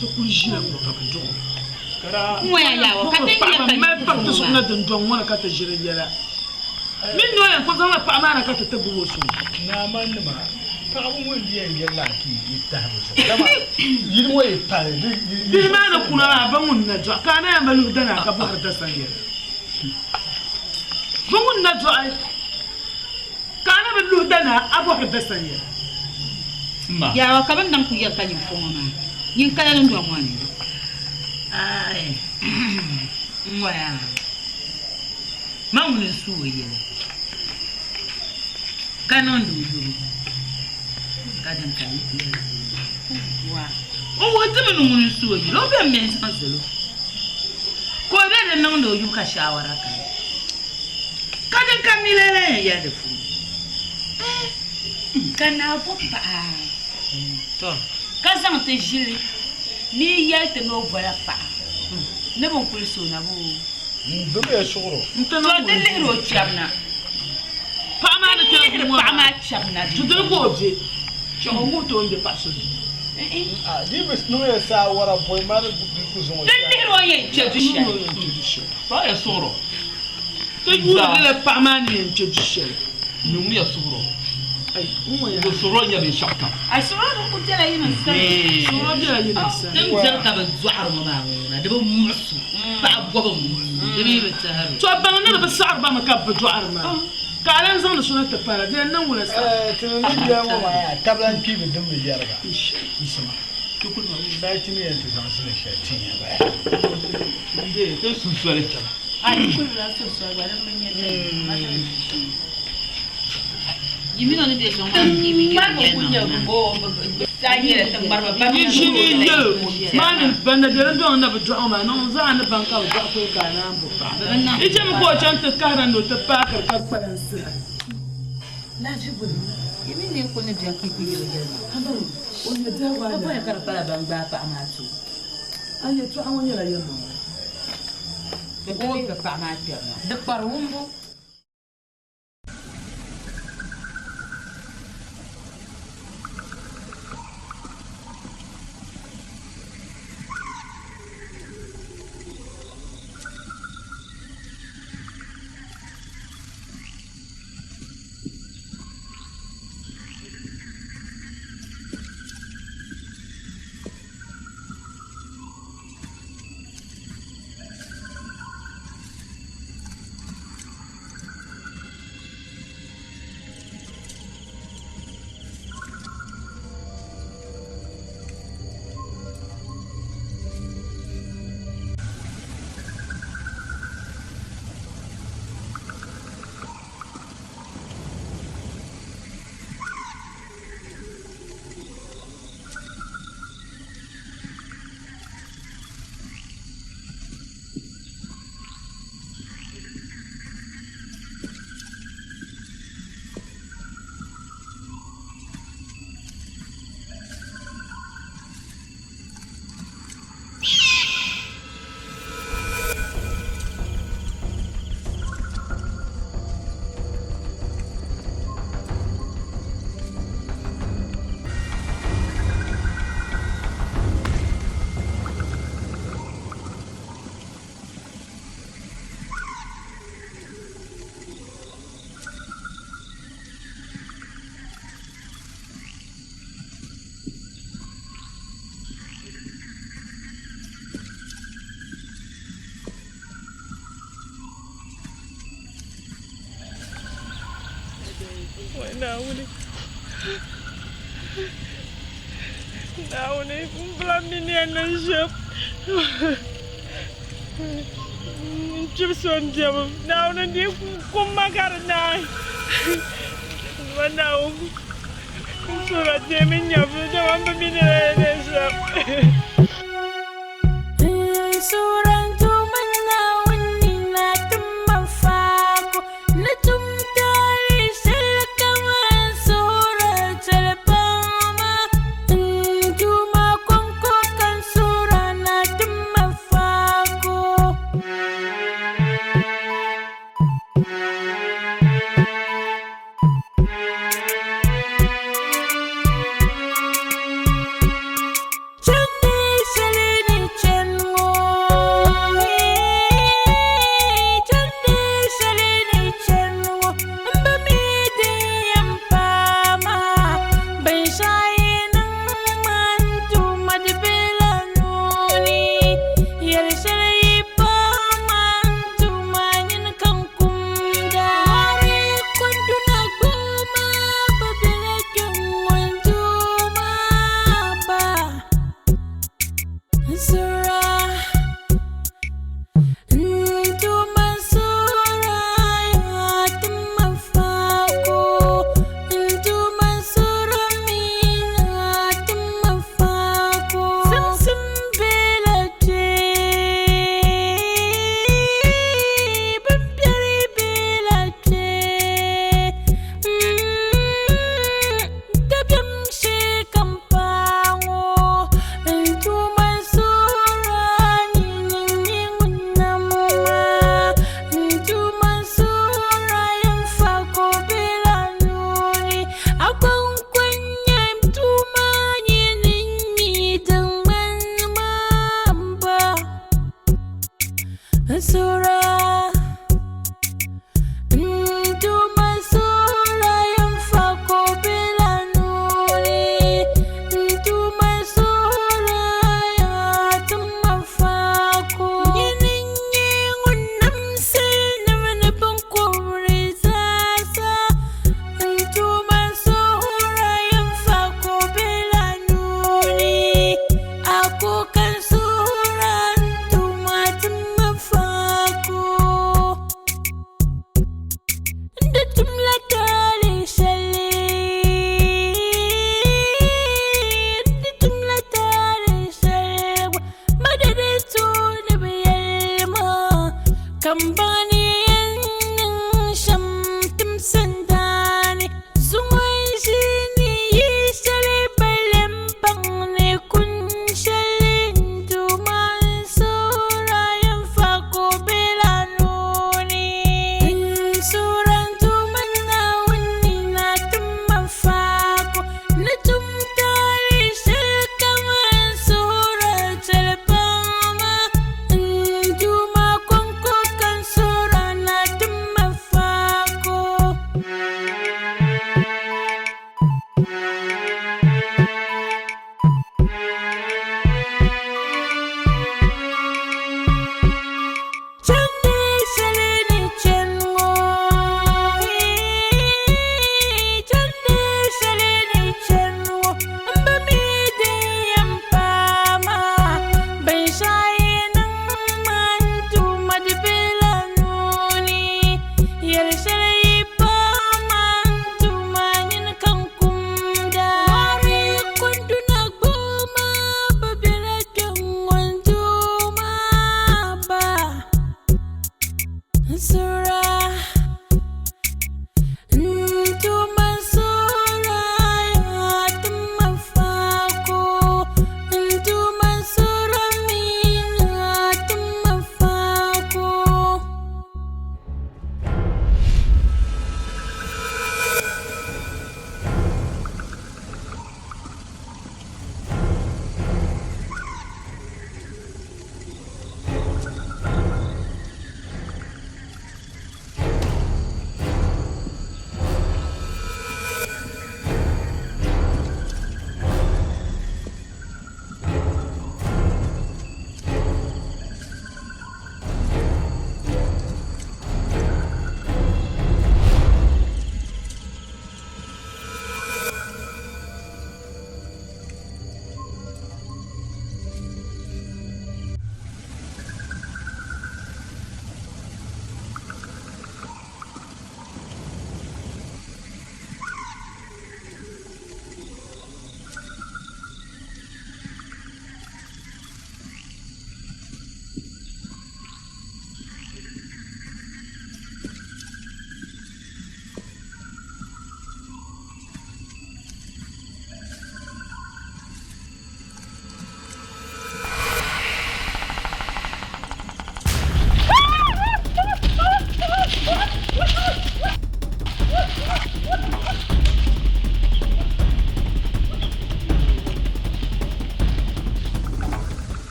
Ti kul ʒila ŋ-ŋɔ ka bɛ duɣ o. Mali paɣ ti zuɣu na dundɔŋ ŋɔ ni ka ti ʒiri yɛla. Mini ni o yɛn kul zaŋla paɣ maa na ka ti ti gbubi o suŋ. Naa manima, paɣaba ŋɔ n-di yɛn yɛli la ti yi tahi bɛ zuɣu, dama yili ŋɔ yi pali di yi. Bihi maa ni kuna maa, ba ŋun na dɔɣi ka a na yɛn ba luhi dana ka bɔhiri da sani yɛla. Bɛ ŋun na dɔɣi ka a na bi luhi da na a bɔhiri bɛ sani yɛla. Ma. Yawa ka bɛ ni niŋ ku yɛli ka nyin fo ŋɔ maa, nyin kala dundɔŋ ŋɔ ni. Aai, n ŋɔya, man ŋuni n-su o yɛli, ka niŋdi o yubu, ka din ka yi yɛli. Wa, n wuhi ti mi ni ŋuni n-su o yɛli, o bemi mi n-zaŋ zali o, ka o be di niŋdi o yubu ka shaawara kani, ka din ka mi lala yɛn yɛli di puuni. Ka naa bo paɣa, tɔ, ka zaŋ ti ʒili ni yi yɛli ti ni o bola paɣa ni bɛ ni kuli so na boo? Gbibiya suɣuro. Tɔ, di lihiri o kpɛbu na. Paɣa maa ni Di lihiri paɣa maa kpɛbu na. Di dini ka o be, chɛ o wuhi ti o ni be paɣa so duu. Di bi niŋya saawara bɔi maa ni di ku zaŋ o Di lihiri o ni yɛn kpe du shɛli. Paɣiya suɣuro. Ti yuuni la paɣa maa ni yɛn kpe du shɛli. Niŋmiya suɣuro. Bɛ suɣuro n-nyɛ binshɛɣu kam. A suɣuro din kuli bela yinim sani. Suɣuro bela yinim sani. Din diri ka bɛ dɔɣiri ŋɔ maa ŋuna di bi muɣisi paɣa bɔbu m-muɣisi di mi bi tahiri o. To baŋ ni di bi saɣiri ba mi ka bɛ bi dɔɣiri maa ka a lan zaŋdi so na ti pala di yɛn niŋ wula saha? Ti ni ni bia ŋɔ maa yaa tabila n-kpi bi dimbi yɛriga. Yisima saha ti ni yɛn ti zaŋ zili shɛli tin ya baya. Ti su soli. A yi kuli bi lahi su soli gba din bi nyɛ ti. Yi ʒini yɛl o, Maa ni ban na be dundɔŋ ni na bi dɔɣi maa, niŋ zaɣa ni ban ka bi dɔɣi pɔi ka a naan bo paɣa. Yi chemi ka o chaŋ ti kahira ni o ti paakiri ka kpalansi la. A yɛtɔɣa ŋɔ nyɛla yɛlimaŋli. Naawuni Naawuni m bila mi ni yɛn niŋ shɛm n kpiri so n biɛbu Naawuni n dii kum ma ka di naai ma Naawuni n suhura deemi n nyɛvuli dama m bi mi ni yɛn niŋ shɛm. Chandi shɛli ni chani ŋɔ.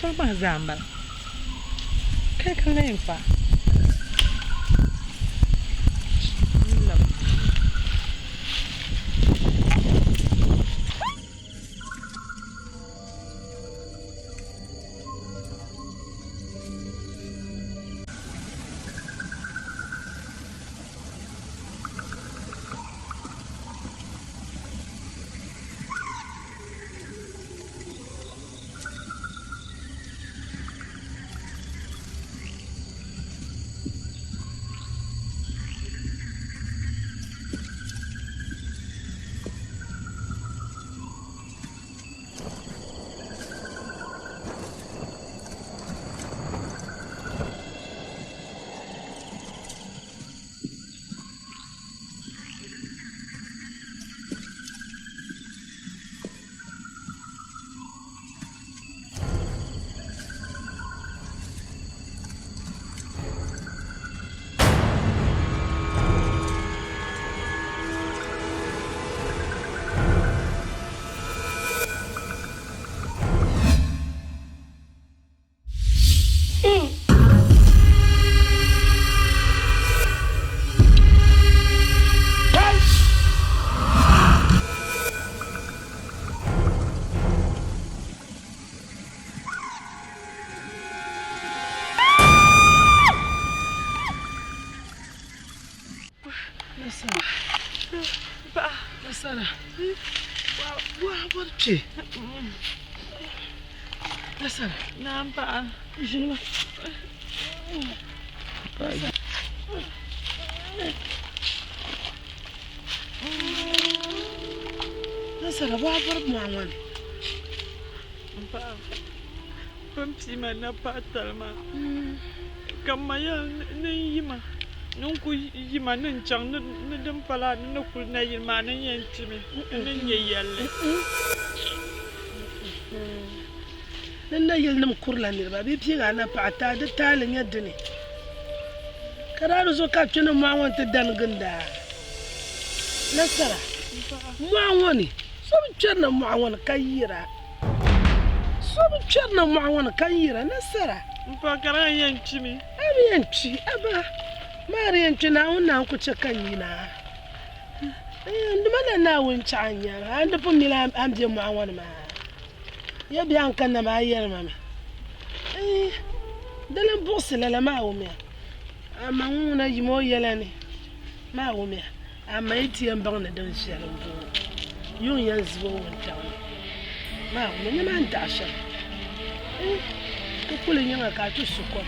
Soli maa zaa m-bala. Kai ka n lahi yɛn kpa? N labi. Nasara. Wa bɔri kpe. Nasara. Naam paɣa. Ʒini ma. Nasara wa bɔri mɔɣu ŋɔ ni. Paɣa bɛ ni pii ma napaɣa tali maa ka m ma yɛli ni n yi ma ni n ku yi ma ni n chaŋ ni din pa laa ni ni kuli nayili maa ni n yɛn kpimi ni n nyɛ yɛlli. Ni nayilinim kurila niriba bɛ piigi a napaɣa ti a di taali nyɛ dini ka daa di zuɣu ka a kpe ni mɔɣu ŋɔ nti dani ginda nasara mɔɣu ŋɔ ni so bi kpɛrina mɔɣu ŋɔ ni ka yira. So bi kpɛrina mɔɣu ŋɔ ni ka yira nasara. M paɣa ka di yɛn kpimi. A bi yɛn kpi, a ba maa di yɛn kpi Naawuni naan ku chɛ ka n yina. N dima na Naawuni chaɣ n nyama, a ni di pun mila a ni be mɔɣu ŋɔ ni maa. Ya bee a ni kanna maa a yɛli ma mi. Di lan buɣisi lala maa wumiya. Amaa ŋun ŋuna yim o yɛla ni maa wumiya. Amaa yi ti yɛn baŋ ni din viɛli m-bɔŋɔ, yuŋ yɛn zibi o wuntaŋ ni maa wumi ni maa n-daɣi shɛm. N ti kuli yiŋa ka a ti su kom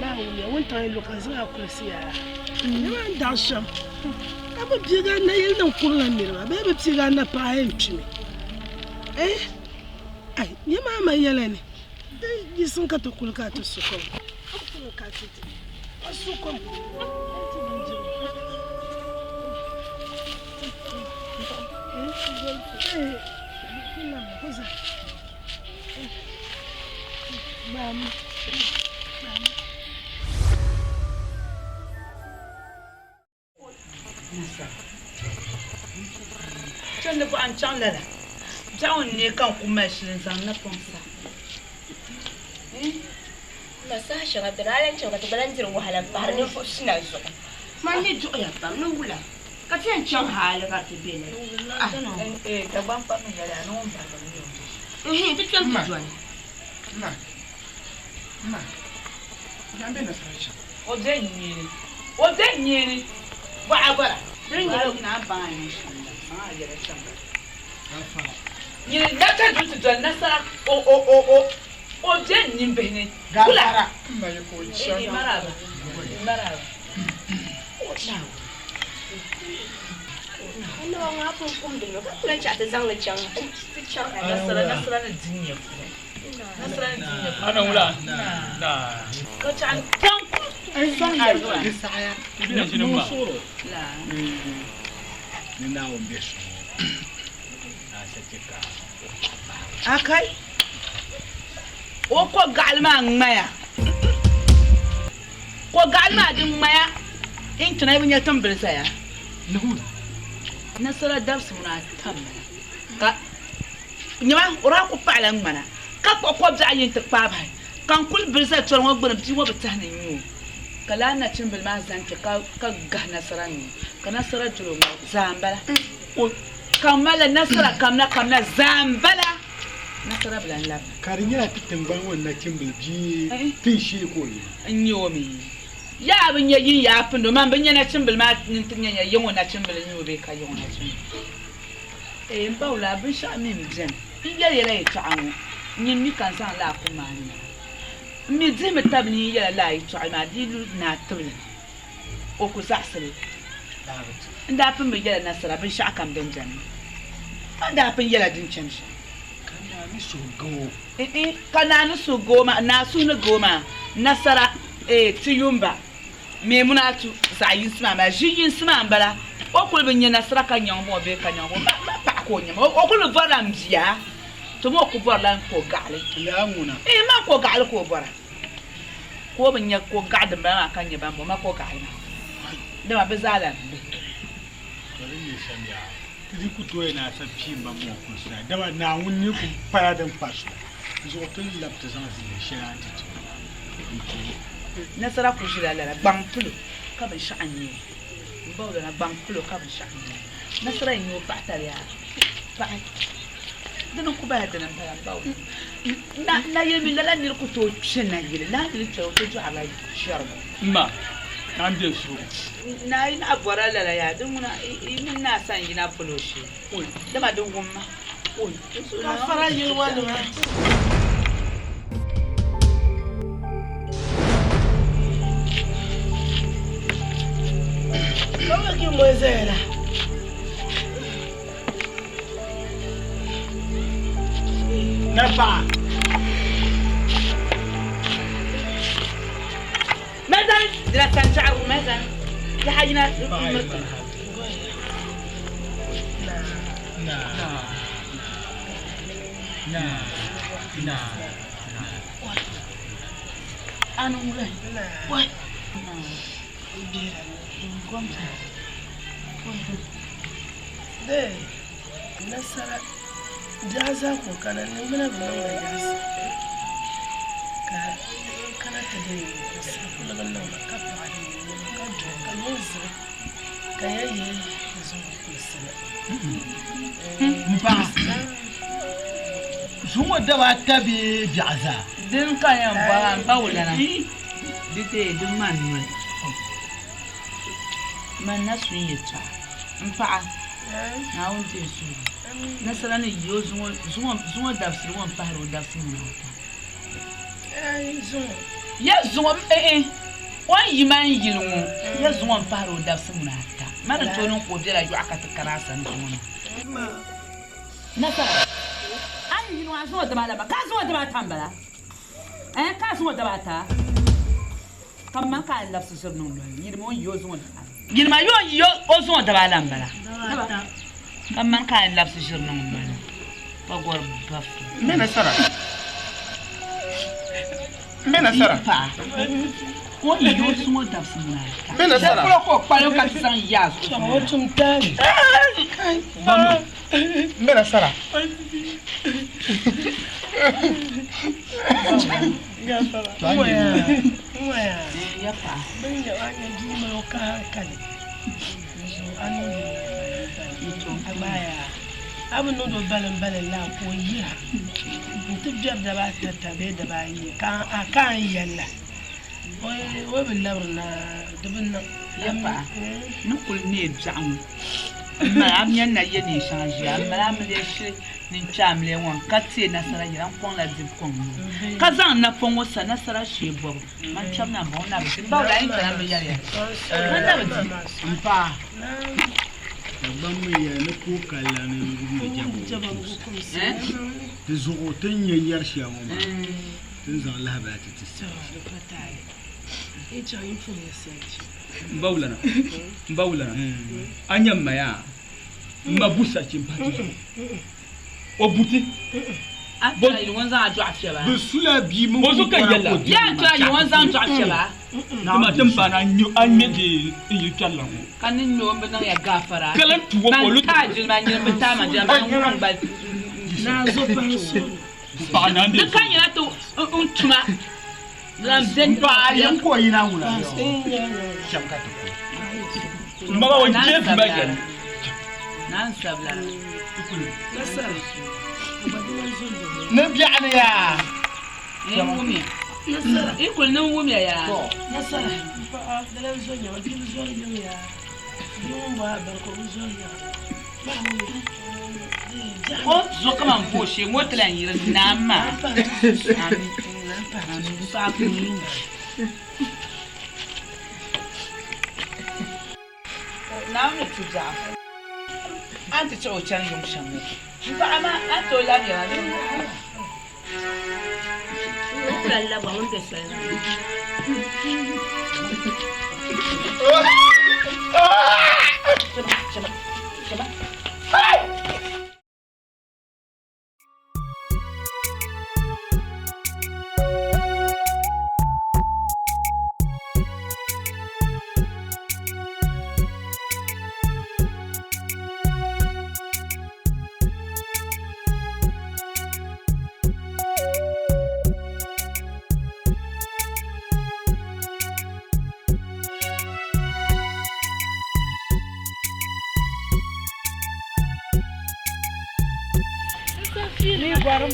maa wumiya wuntaŋ yi lu ka n zaŋ a kulisi yaa ni maa n-daɣi shɛm. Ka bɛ piigi a nayili ni n-kurila niriba bee bɛ piigi a napaɣa yɛn kpimi? Eh! Ai! Nyama a ma yɛla ni di yiɣisim ka ti kuli ka a ti su kom. Ka a ti su kom. Chandi bɔɣa n-chaŋ lala biɛɣu n-neei ka n ku mali shili n-zaŋ napɔŋ sa. Ma saha shɛŋa ti daa lahi chaŋ ka ti gba lahi diri wahala m-pahiri ninvuɣ suna zuɣu. Man ni duɣiya pam ni wula ka ti yɛn chaŋ hali ka ti be lala. N-hin ti kpɛm ti dɔni. O be n nyee ni. O be n nyee ni. Bɔɣa bɔra. Di nyɛla o naan baŋ a ni niŋ shɛm la, baŋ a yɛla shɛm la. Nyini na ka du ti doli nasara o o o o o be n nimbihi ni. Wula? Ee maraba maraba. Anaba ŋɔ a pun kumdi mi ka ku lahi chaɣ ti zaŋ li chaŋ ti chaŋ. Nasara nasara ni di nya puli. Nasara ni di nya puli. Ana wula? Ka chaɣ chaŋ sɔŋ ya zuɣu. Di saɣaya ni Naawuni be suŋ ŋɔ ni sa chɛ ka o paɣa pahi. Akai o ko gaɣali maa ŋmaya. Ko gaɣali maa din ŋmaya n tuna bi nya timbili zaya. Nasara dabisi muna atam bala ka nyama o daa ku paɣila ŋmana. Ka kpuɣi kɔbiɛɣu yi nti kpaai bahi, ka n kul bili zali toli ŋɔ gbini, bia ŋɔ bi tɛhi ni n nya o. Ka lala nachimbila maa zani kpe ka gahi nasara nuu, ka nasara dol o ŋmali, zaa m-bala. Ka m malila nasara kamina kamina, zaa m-bala. Nasara bi lan labina. Ka di nyɛla ti tiŋgbani ŋɔ ni nachimbila bia tinshee ka o yina. N nya o mi. Yaa bi nya yin yaa pindi o, man bi nya nachimbila maa ni nti nya nya yiŋ o nachimbila n-nya o bee ka yiŋ o nachimbila. Ee, m ba wula, binshɛɣu mi m-beni. N yɛli ya la yɛtɔɣa ŋɔ, nyini mi ka n zaŋ lala kum maa niŋ a. M mi dihimi tabili ni yi yɛla lala yɛtɔɣili maa di yi lu naa tibili ni, o ku zaɣisi li. N daa pun bi yɛla nasara binshɛɣukam din beni maa. N daa pun yɛla din chani shɛm. Ka naa ni suhu ga o. N-i, ka naa ni suhu ga o maa, naa suhu ni ga o maa, nasara, ee, ti yumba. Maimunatu, zaɣ yinsi maa m-bala, ʒi yinsi maa m-bala. O kuli bi nya nasara ka nyaŋ ŋɔ bee ka nyaŋ ŋɔ. Ma paɣa ka o nya ma. O kuli bi bɔrila m bia. To ma o ku bɔrila n ko gaɣili. Lala ŋuna. Iin, ma ko gaɣili ka o bɔra. Ka o bi nya ko gaɣa dimbala maa ka nya ban bɔ ma ko gaɣili maa. Dama bɛ zaa lan bi. To di nyɛ shɛm yaa, ti di ku tooi ni a sa pii m ba ŋɔ kulisi dama Naawuni ni ku pala din kpa so zuɣu ti ni labi ti zaŋ zinli shɛli a nti ti o n-ti o. Nasara ku ʒila lala gbaŋ polo ka binshɛɣu n-nyɛ o. M ba Wulana, gbaŋ polo ka binshɛɣu n-nyɛ o. Nasara yi nyɛ o paɣatali yaa, paɣi dini n-ku bala dini m-bala m ba Wulana. Nayili mi lala niri ku tooi kpe nayili, lala niri kpɛri o ti dɔɣirila chɛrigu. M ma, naa m-be n suhigu. Naa yi naɣ bɔrila lala yaa, di ŋuna yi mini naa sani yina polo shee, dama di wum ma. Ka fara yili ŋɔ nima. Ka ki mo zaya la. Na paɣa. Mazan dila sanchaɣirigu mazan yaha yina miriti. Anu wula wai. Dee nasara biɛɣu zaa ka o kana niŋgbuna bi niŋ ma yaɣisi ka n kana ti dee n sakuligu niŋ ma ka paɣi di nɛma ka duɣi ka nyɛ zibi ka ya yihi zuŋɔ kulisili. M paɣa, zuŋɔ daba ata bee biɛɣu zaa? Din ka yɛn bɔra m ba wulana di dee di ŋmani noli. Man na su n yɛtɔɣa. M paɣa, Naawuni deei suhigu. Nasara ni yi o zuŋɔ dabisili ŋɔ m-pahiri o dabisi muna ata. Ya zuŋɔ, eh-eh, o ni yi man yili ŋɔ, ya zuŋɔ m-pahiri o dabisi muna ata. Man ni tooi niŋ ka o bela yɔɣu ka ti kari a sani zuŋɔ maa. Nasara, a yi yili ŋɔ a zuŋɔ daba ala ka a zuŋɔ daba ata m-bala? Eh, ka a zuŋɔ daba ata? Ka man ka a labisi ʒiri niŋ noli ni, yinima o ni yi o zuŋɔ daba ala. Yinima yi o ni yi o zuŋɔ daba ala m-bala. Ka man ka a labisi ʒiri niŋ noli ni, ka gɔri bafu. M be nasara. M be nasara. Yi paɣa o ni yi o zuŋɔ dabisi muna ata. M be nasara. Shɛli polo ka o kpalim ka ti zaŋ yi a zuɣu O tum taali. M be nasara. A bi niŋdi o balimbalim laa ka o yira nti biɛri daba ata bee daba ayi ka a ni yɛli la o bi labirina di bi niŋ. Ya paɣa ni kuli neei biɛɣu ŋɔ m mali a mi ni na ye neen shɛŋa ʒiya m mali a mi lee shiri ni n kpe amiliya ŋɔ n ka teei nasara yɛla n kɔŋla dibu kɔŋ ŋɔ ka zaŋ napɔŋ ŋɔ sa nasara shee bɔbu man kpɛbu na m-bɔŋɔ na bi di m ba wula a yi kpɛla m bi yɛli ya man na bi di. M paɣa, Dagbaŋ mi yɛli ni ka o ka lani n-gumdi jɛba o kumsi. Di zuɣu ti ni nya yɛri shɛli ŋɔ maa, ti ni zaŋ lahabali ti ti saɣisi. M ba wulana, m ba wulana, a nya m ma yaa, m ma bu sachi m-pahi ti zuɣu. O buti. Bɛ sula bia mini O zuɣu ka n yɛli la. Dama ti ni paai ni a ŋme di n yili kpɛrila ŋɔ. Ka ni ŋme o m-bi niŋ ya gaafara. Ka lan tu o ka o lu Man taai jilima, nyini m-bi taai ma jilima, man ŋun gba. Naa zo pahi suhu. Paɣa na n Di ka nyɛla ti n tuma lan be N paɣa yɛn ka o yina ŋuna cham ka ti kuli. M ba o je vi ma jɛli. Naan sabila. Ni biɛɣu ni yaa. N wumiya. I kuli ni n wumiya yaa. Nasara. Paɣa di lan zo nyɛma bia bi zɔri yiŋ yaa. Bia ŋun bɔhi a bari ka o bi zɔri yiŋa. O zo kaman bo shee ŋɔ ti lan yiri naa maa. Naawuni ni tu biɛɣu a ni ti chɛ o chani yuŋ shɛm ŋɔ. M paɣa maa, a ni tooi labi ya maa bee? O ku lan labi ŋun be soli maa ni. Ni gɔrim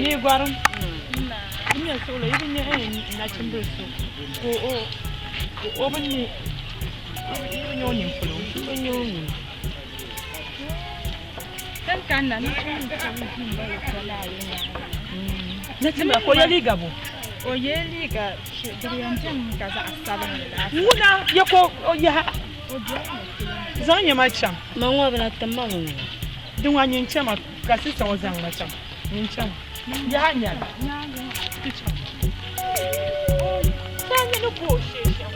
ni gɔrim n nyɛ suɣulo yi bi nyɛ nachimbili so ka o bi ne yi bi nyɛ o nini polo yi bi nyɛ o nini. Nachimbila ka o ye liiga bo? O ye liiga di yɛn beni ka zaɣ sabinli laasabu. Ŋuna ya ka o yaha zaŋ nyɛma chaŋ. Ma ŋɔ bi na tim ma ŋɔ. Di ŋɔ nyin chama ka sista ŋɔ zaŋ ma chaŋ nyin chama yaha nyɛla ti chaŋ. Saa nyɛ ni bo o shee shɛm.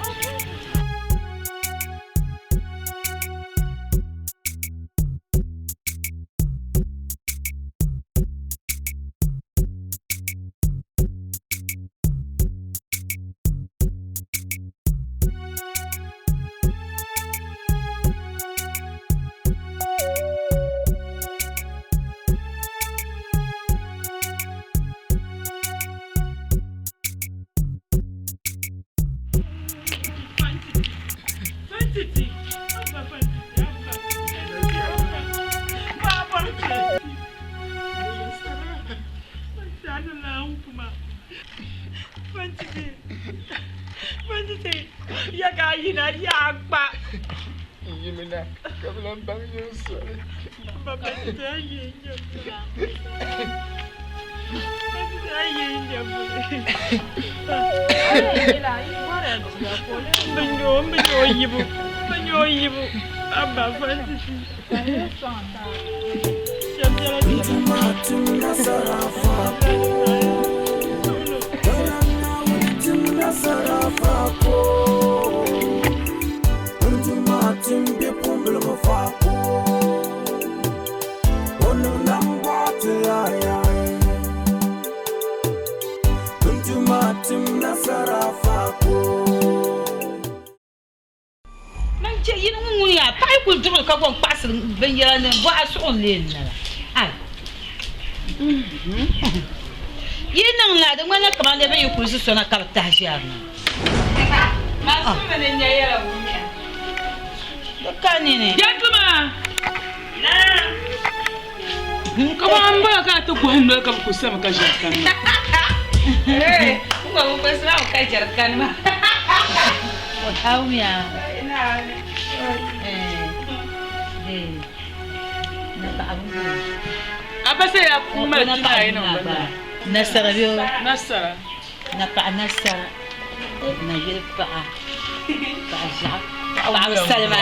Man chɛ yini ŋun ŋun yaa paɣa yi kuli duɣiri ka gɔŋ kpaɣisiri binyɛra ni bɔha suɣu n-lee n-nala. Ai! Yi niŋ la di ŋmanila kaman dee bɛ yi kuli zi so na ka bɛ tahi ʒiɛri na. Di ka nini. Yɛtuma! Kaman m bala ka a ti gɔhi noli ka bɛ ku sami ka ʒiɛri kani maa. N gba bi kpɛsi maa ka ʒiɛri kani maa. Awumiya. A ba sai ya mali pina yi niŋ bini maa. Nasara bɛ o. Nasara. Na paɣa nasara. Na yili paɣa. Paɣa ʒiɛɣu. Paɣaba salima.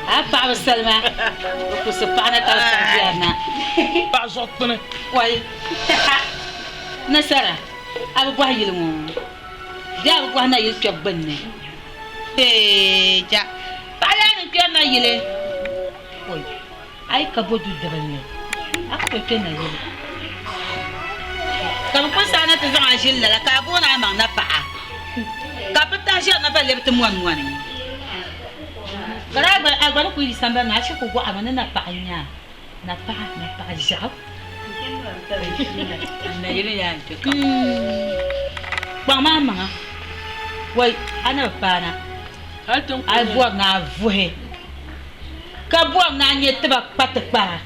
A paɣaba salima. Bɛ kusi paɣa na ka bɛ chaŋ biɛri na. Paɣa zuɣu kpini. Kɔi. Nasara. A bi bɔhi yili ŋɔ. Bee a bi bɔhi na yili kpɛbu gbunni. Hee ja. Paɣa yaa ni kpɛri na yili. Oi. A yi ka bo du dibinli, a ku tooi kpe nayili. Ka bɛ kuli saai na ti zaŋ a ʒili lala ka a booni a maŋ napaɣa, ka bɛ tahi ʒiɛri na ba lebi ti mɔni mɔni. Ka daa gba a gba ni kuli yi sambani ni a shiri ku gɔɣimi ni napaɣa n-nyɛ a, napaɣa, napaɣa ʒiɛɣu. Nayili yaa n-kpe kam. Kpaŋ maa maŋa, wai a ni bi paana, a bɔri ni a vuhi, ka bɔri ni a nya tiba kpa tikpara.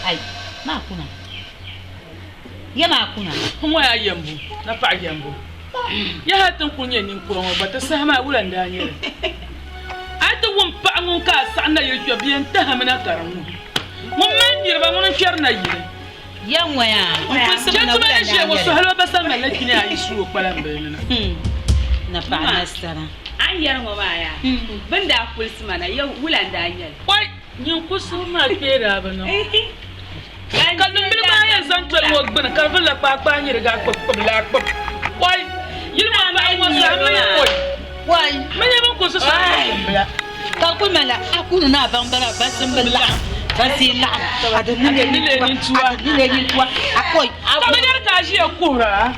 Ai, maa kuna. Ya maa kuna. Ŋɔ yaa yɛmbu, napaɣ yɛmbu. Ya hal ti ni kul nyɛ ninkura ŋɔ gba, ti saha maa wula n-daa nyɛ li? A yi ti wum paɣ ŋun ka a saɣi nayili kpɛbu bɛ yɛn tahimi na ka di ŋuhi. Ŋun mali niriba, ŋuni n-kpɛri nayili. Ya ŋɔ yaa, n kulisi mi na Jɛtuma wula ni n-daa ʒiya ŋɔ, nyɛ li? suhaliba ba sani malila kpini ayi suui o kpalambil ni na. Napaɣ nasara. A ni yɛri ŋɔ maa yaa, bɛ ni daa kulisi ma na, ya wula n-daa nyɛ li? Oi! Nyin kulisibu maa kpee daa bi niŋ. Ka lumbili maa yɛn zaŋ toli ŋɔ gbuni ka di vilila kpaakpaa nyɛ di gaa kpib kpib laa kpib. Oi! Yili ŋɔ paɣa ŋɔ zaa mi oi! Oi! Mi nyɛ bin kulisi so ni lumbila. Ka di kuli malila a kuli ni a baŋ bala bansi m-bi laɣim bansi yi laɣim a di ni leei nintua a oi! Ka bɛ yɛli ka a ʒiya kuhira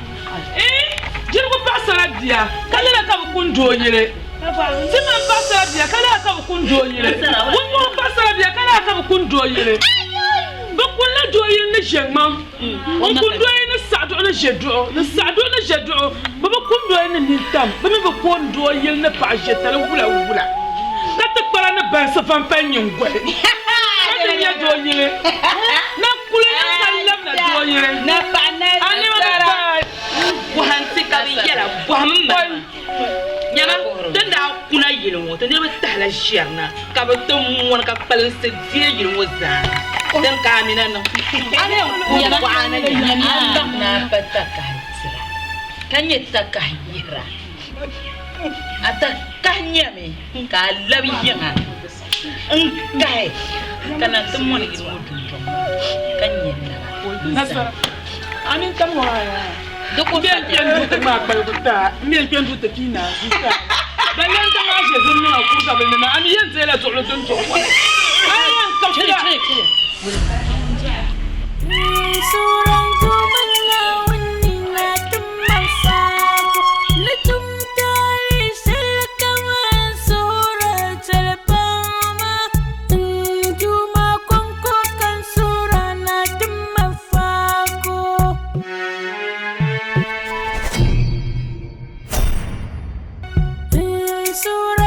ii jirigu paɣasara bia ka lala ka bɛ kuni doo yili. Ti mini paɣasara bia ka lala ka bɛ kuni doo yili. Ŋumbɔŋɔ paɣasara bia ka lala ka bɛ kuni doo yili. Bɛ kunila doo yili ni ʒe ŋmaŋ. N-kuni doo yili ni saɣiduɣu ni ʒe duɣu, ni saɣiduɣu ni ʒe duɣu. Bɛ bi kuni doo yili ni nintam, bɛ mi bi kooni doo yili ni paɣ ʒetali wula wula, ka tikpara ni bansi vampali nyiŋgoli. Ka ti nya doo yili na kuli niŋ ka labina doo yili. A nɛma bi paai. Bɔhim ti ka bɛ yɛla, bɔhim m ma maa. Nyama, ti ni daa kuna yili ŋɔ, ti niriba tahila ʒiɛri na, ka bɛ ti mɔni ka kpalinsi deei yili ŋɔ zaa. Dini ka a mi na niŋ? A ni yɛn ku bɔɣa na nyama. A baŋ ni a pa takahi tira, ka nyɛ takahi yihira. A takahi nyami ka a labi yiŋa n-kahi ka na ti mɔni yili ŋɔ dundɔŋ maa ni, ka nya naba n-zani. Di ku bɛn kpɛn du ti ŋmaa kpaligu taa, m mi kpɛn du ti pii naanzuu taa. Ban yɛn zaŋ a ʒe zim niŋ a kurigabili ni maa, a mi yɛn deela duɣili din duɣi pɔli. A yɛn kabisila. Sura.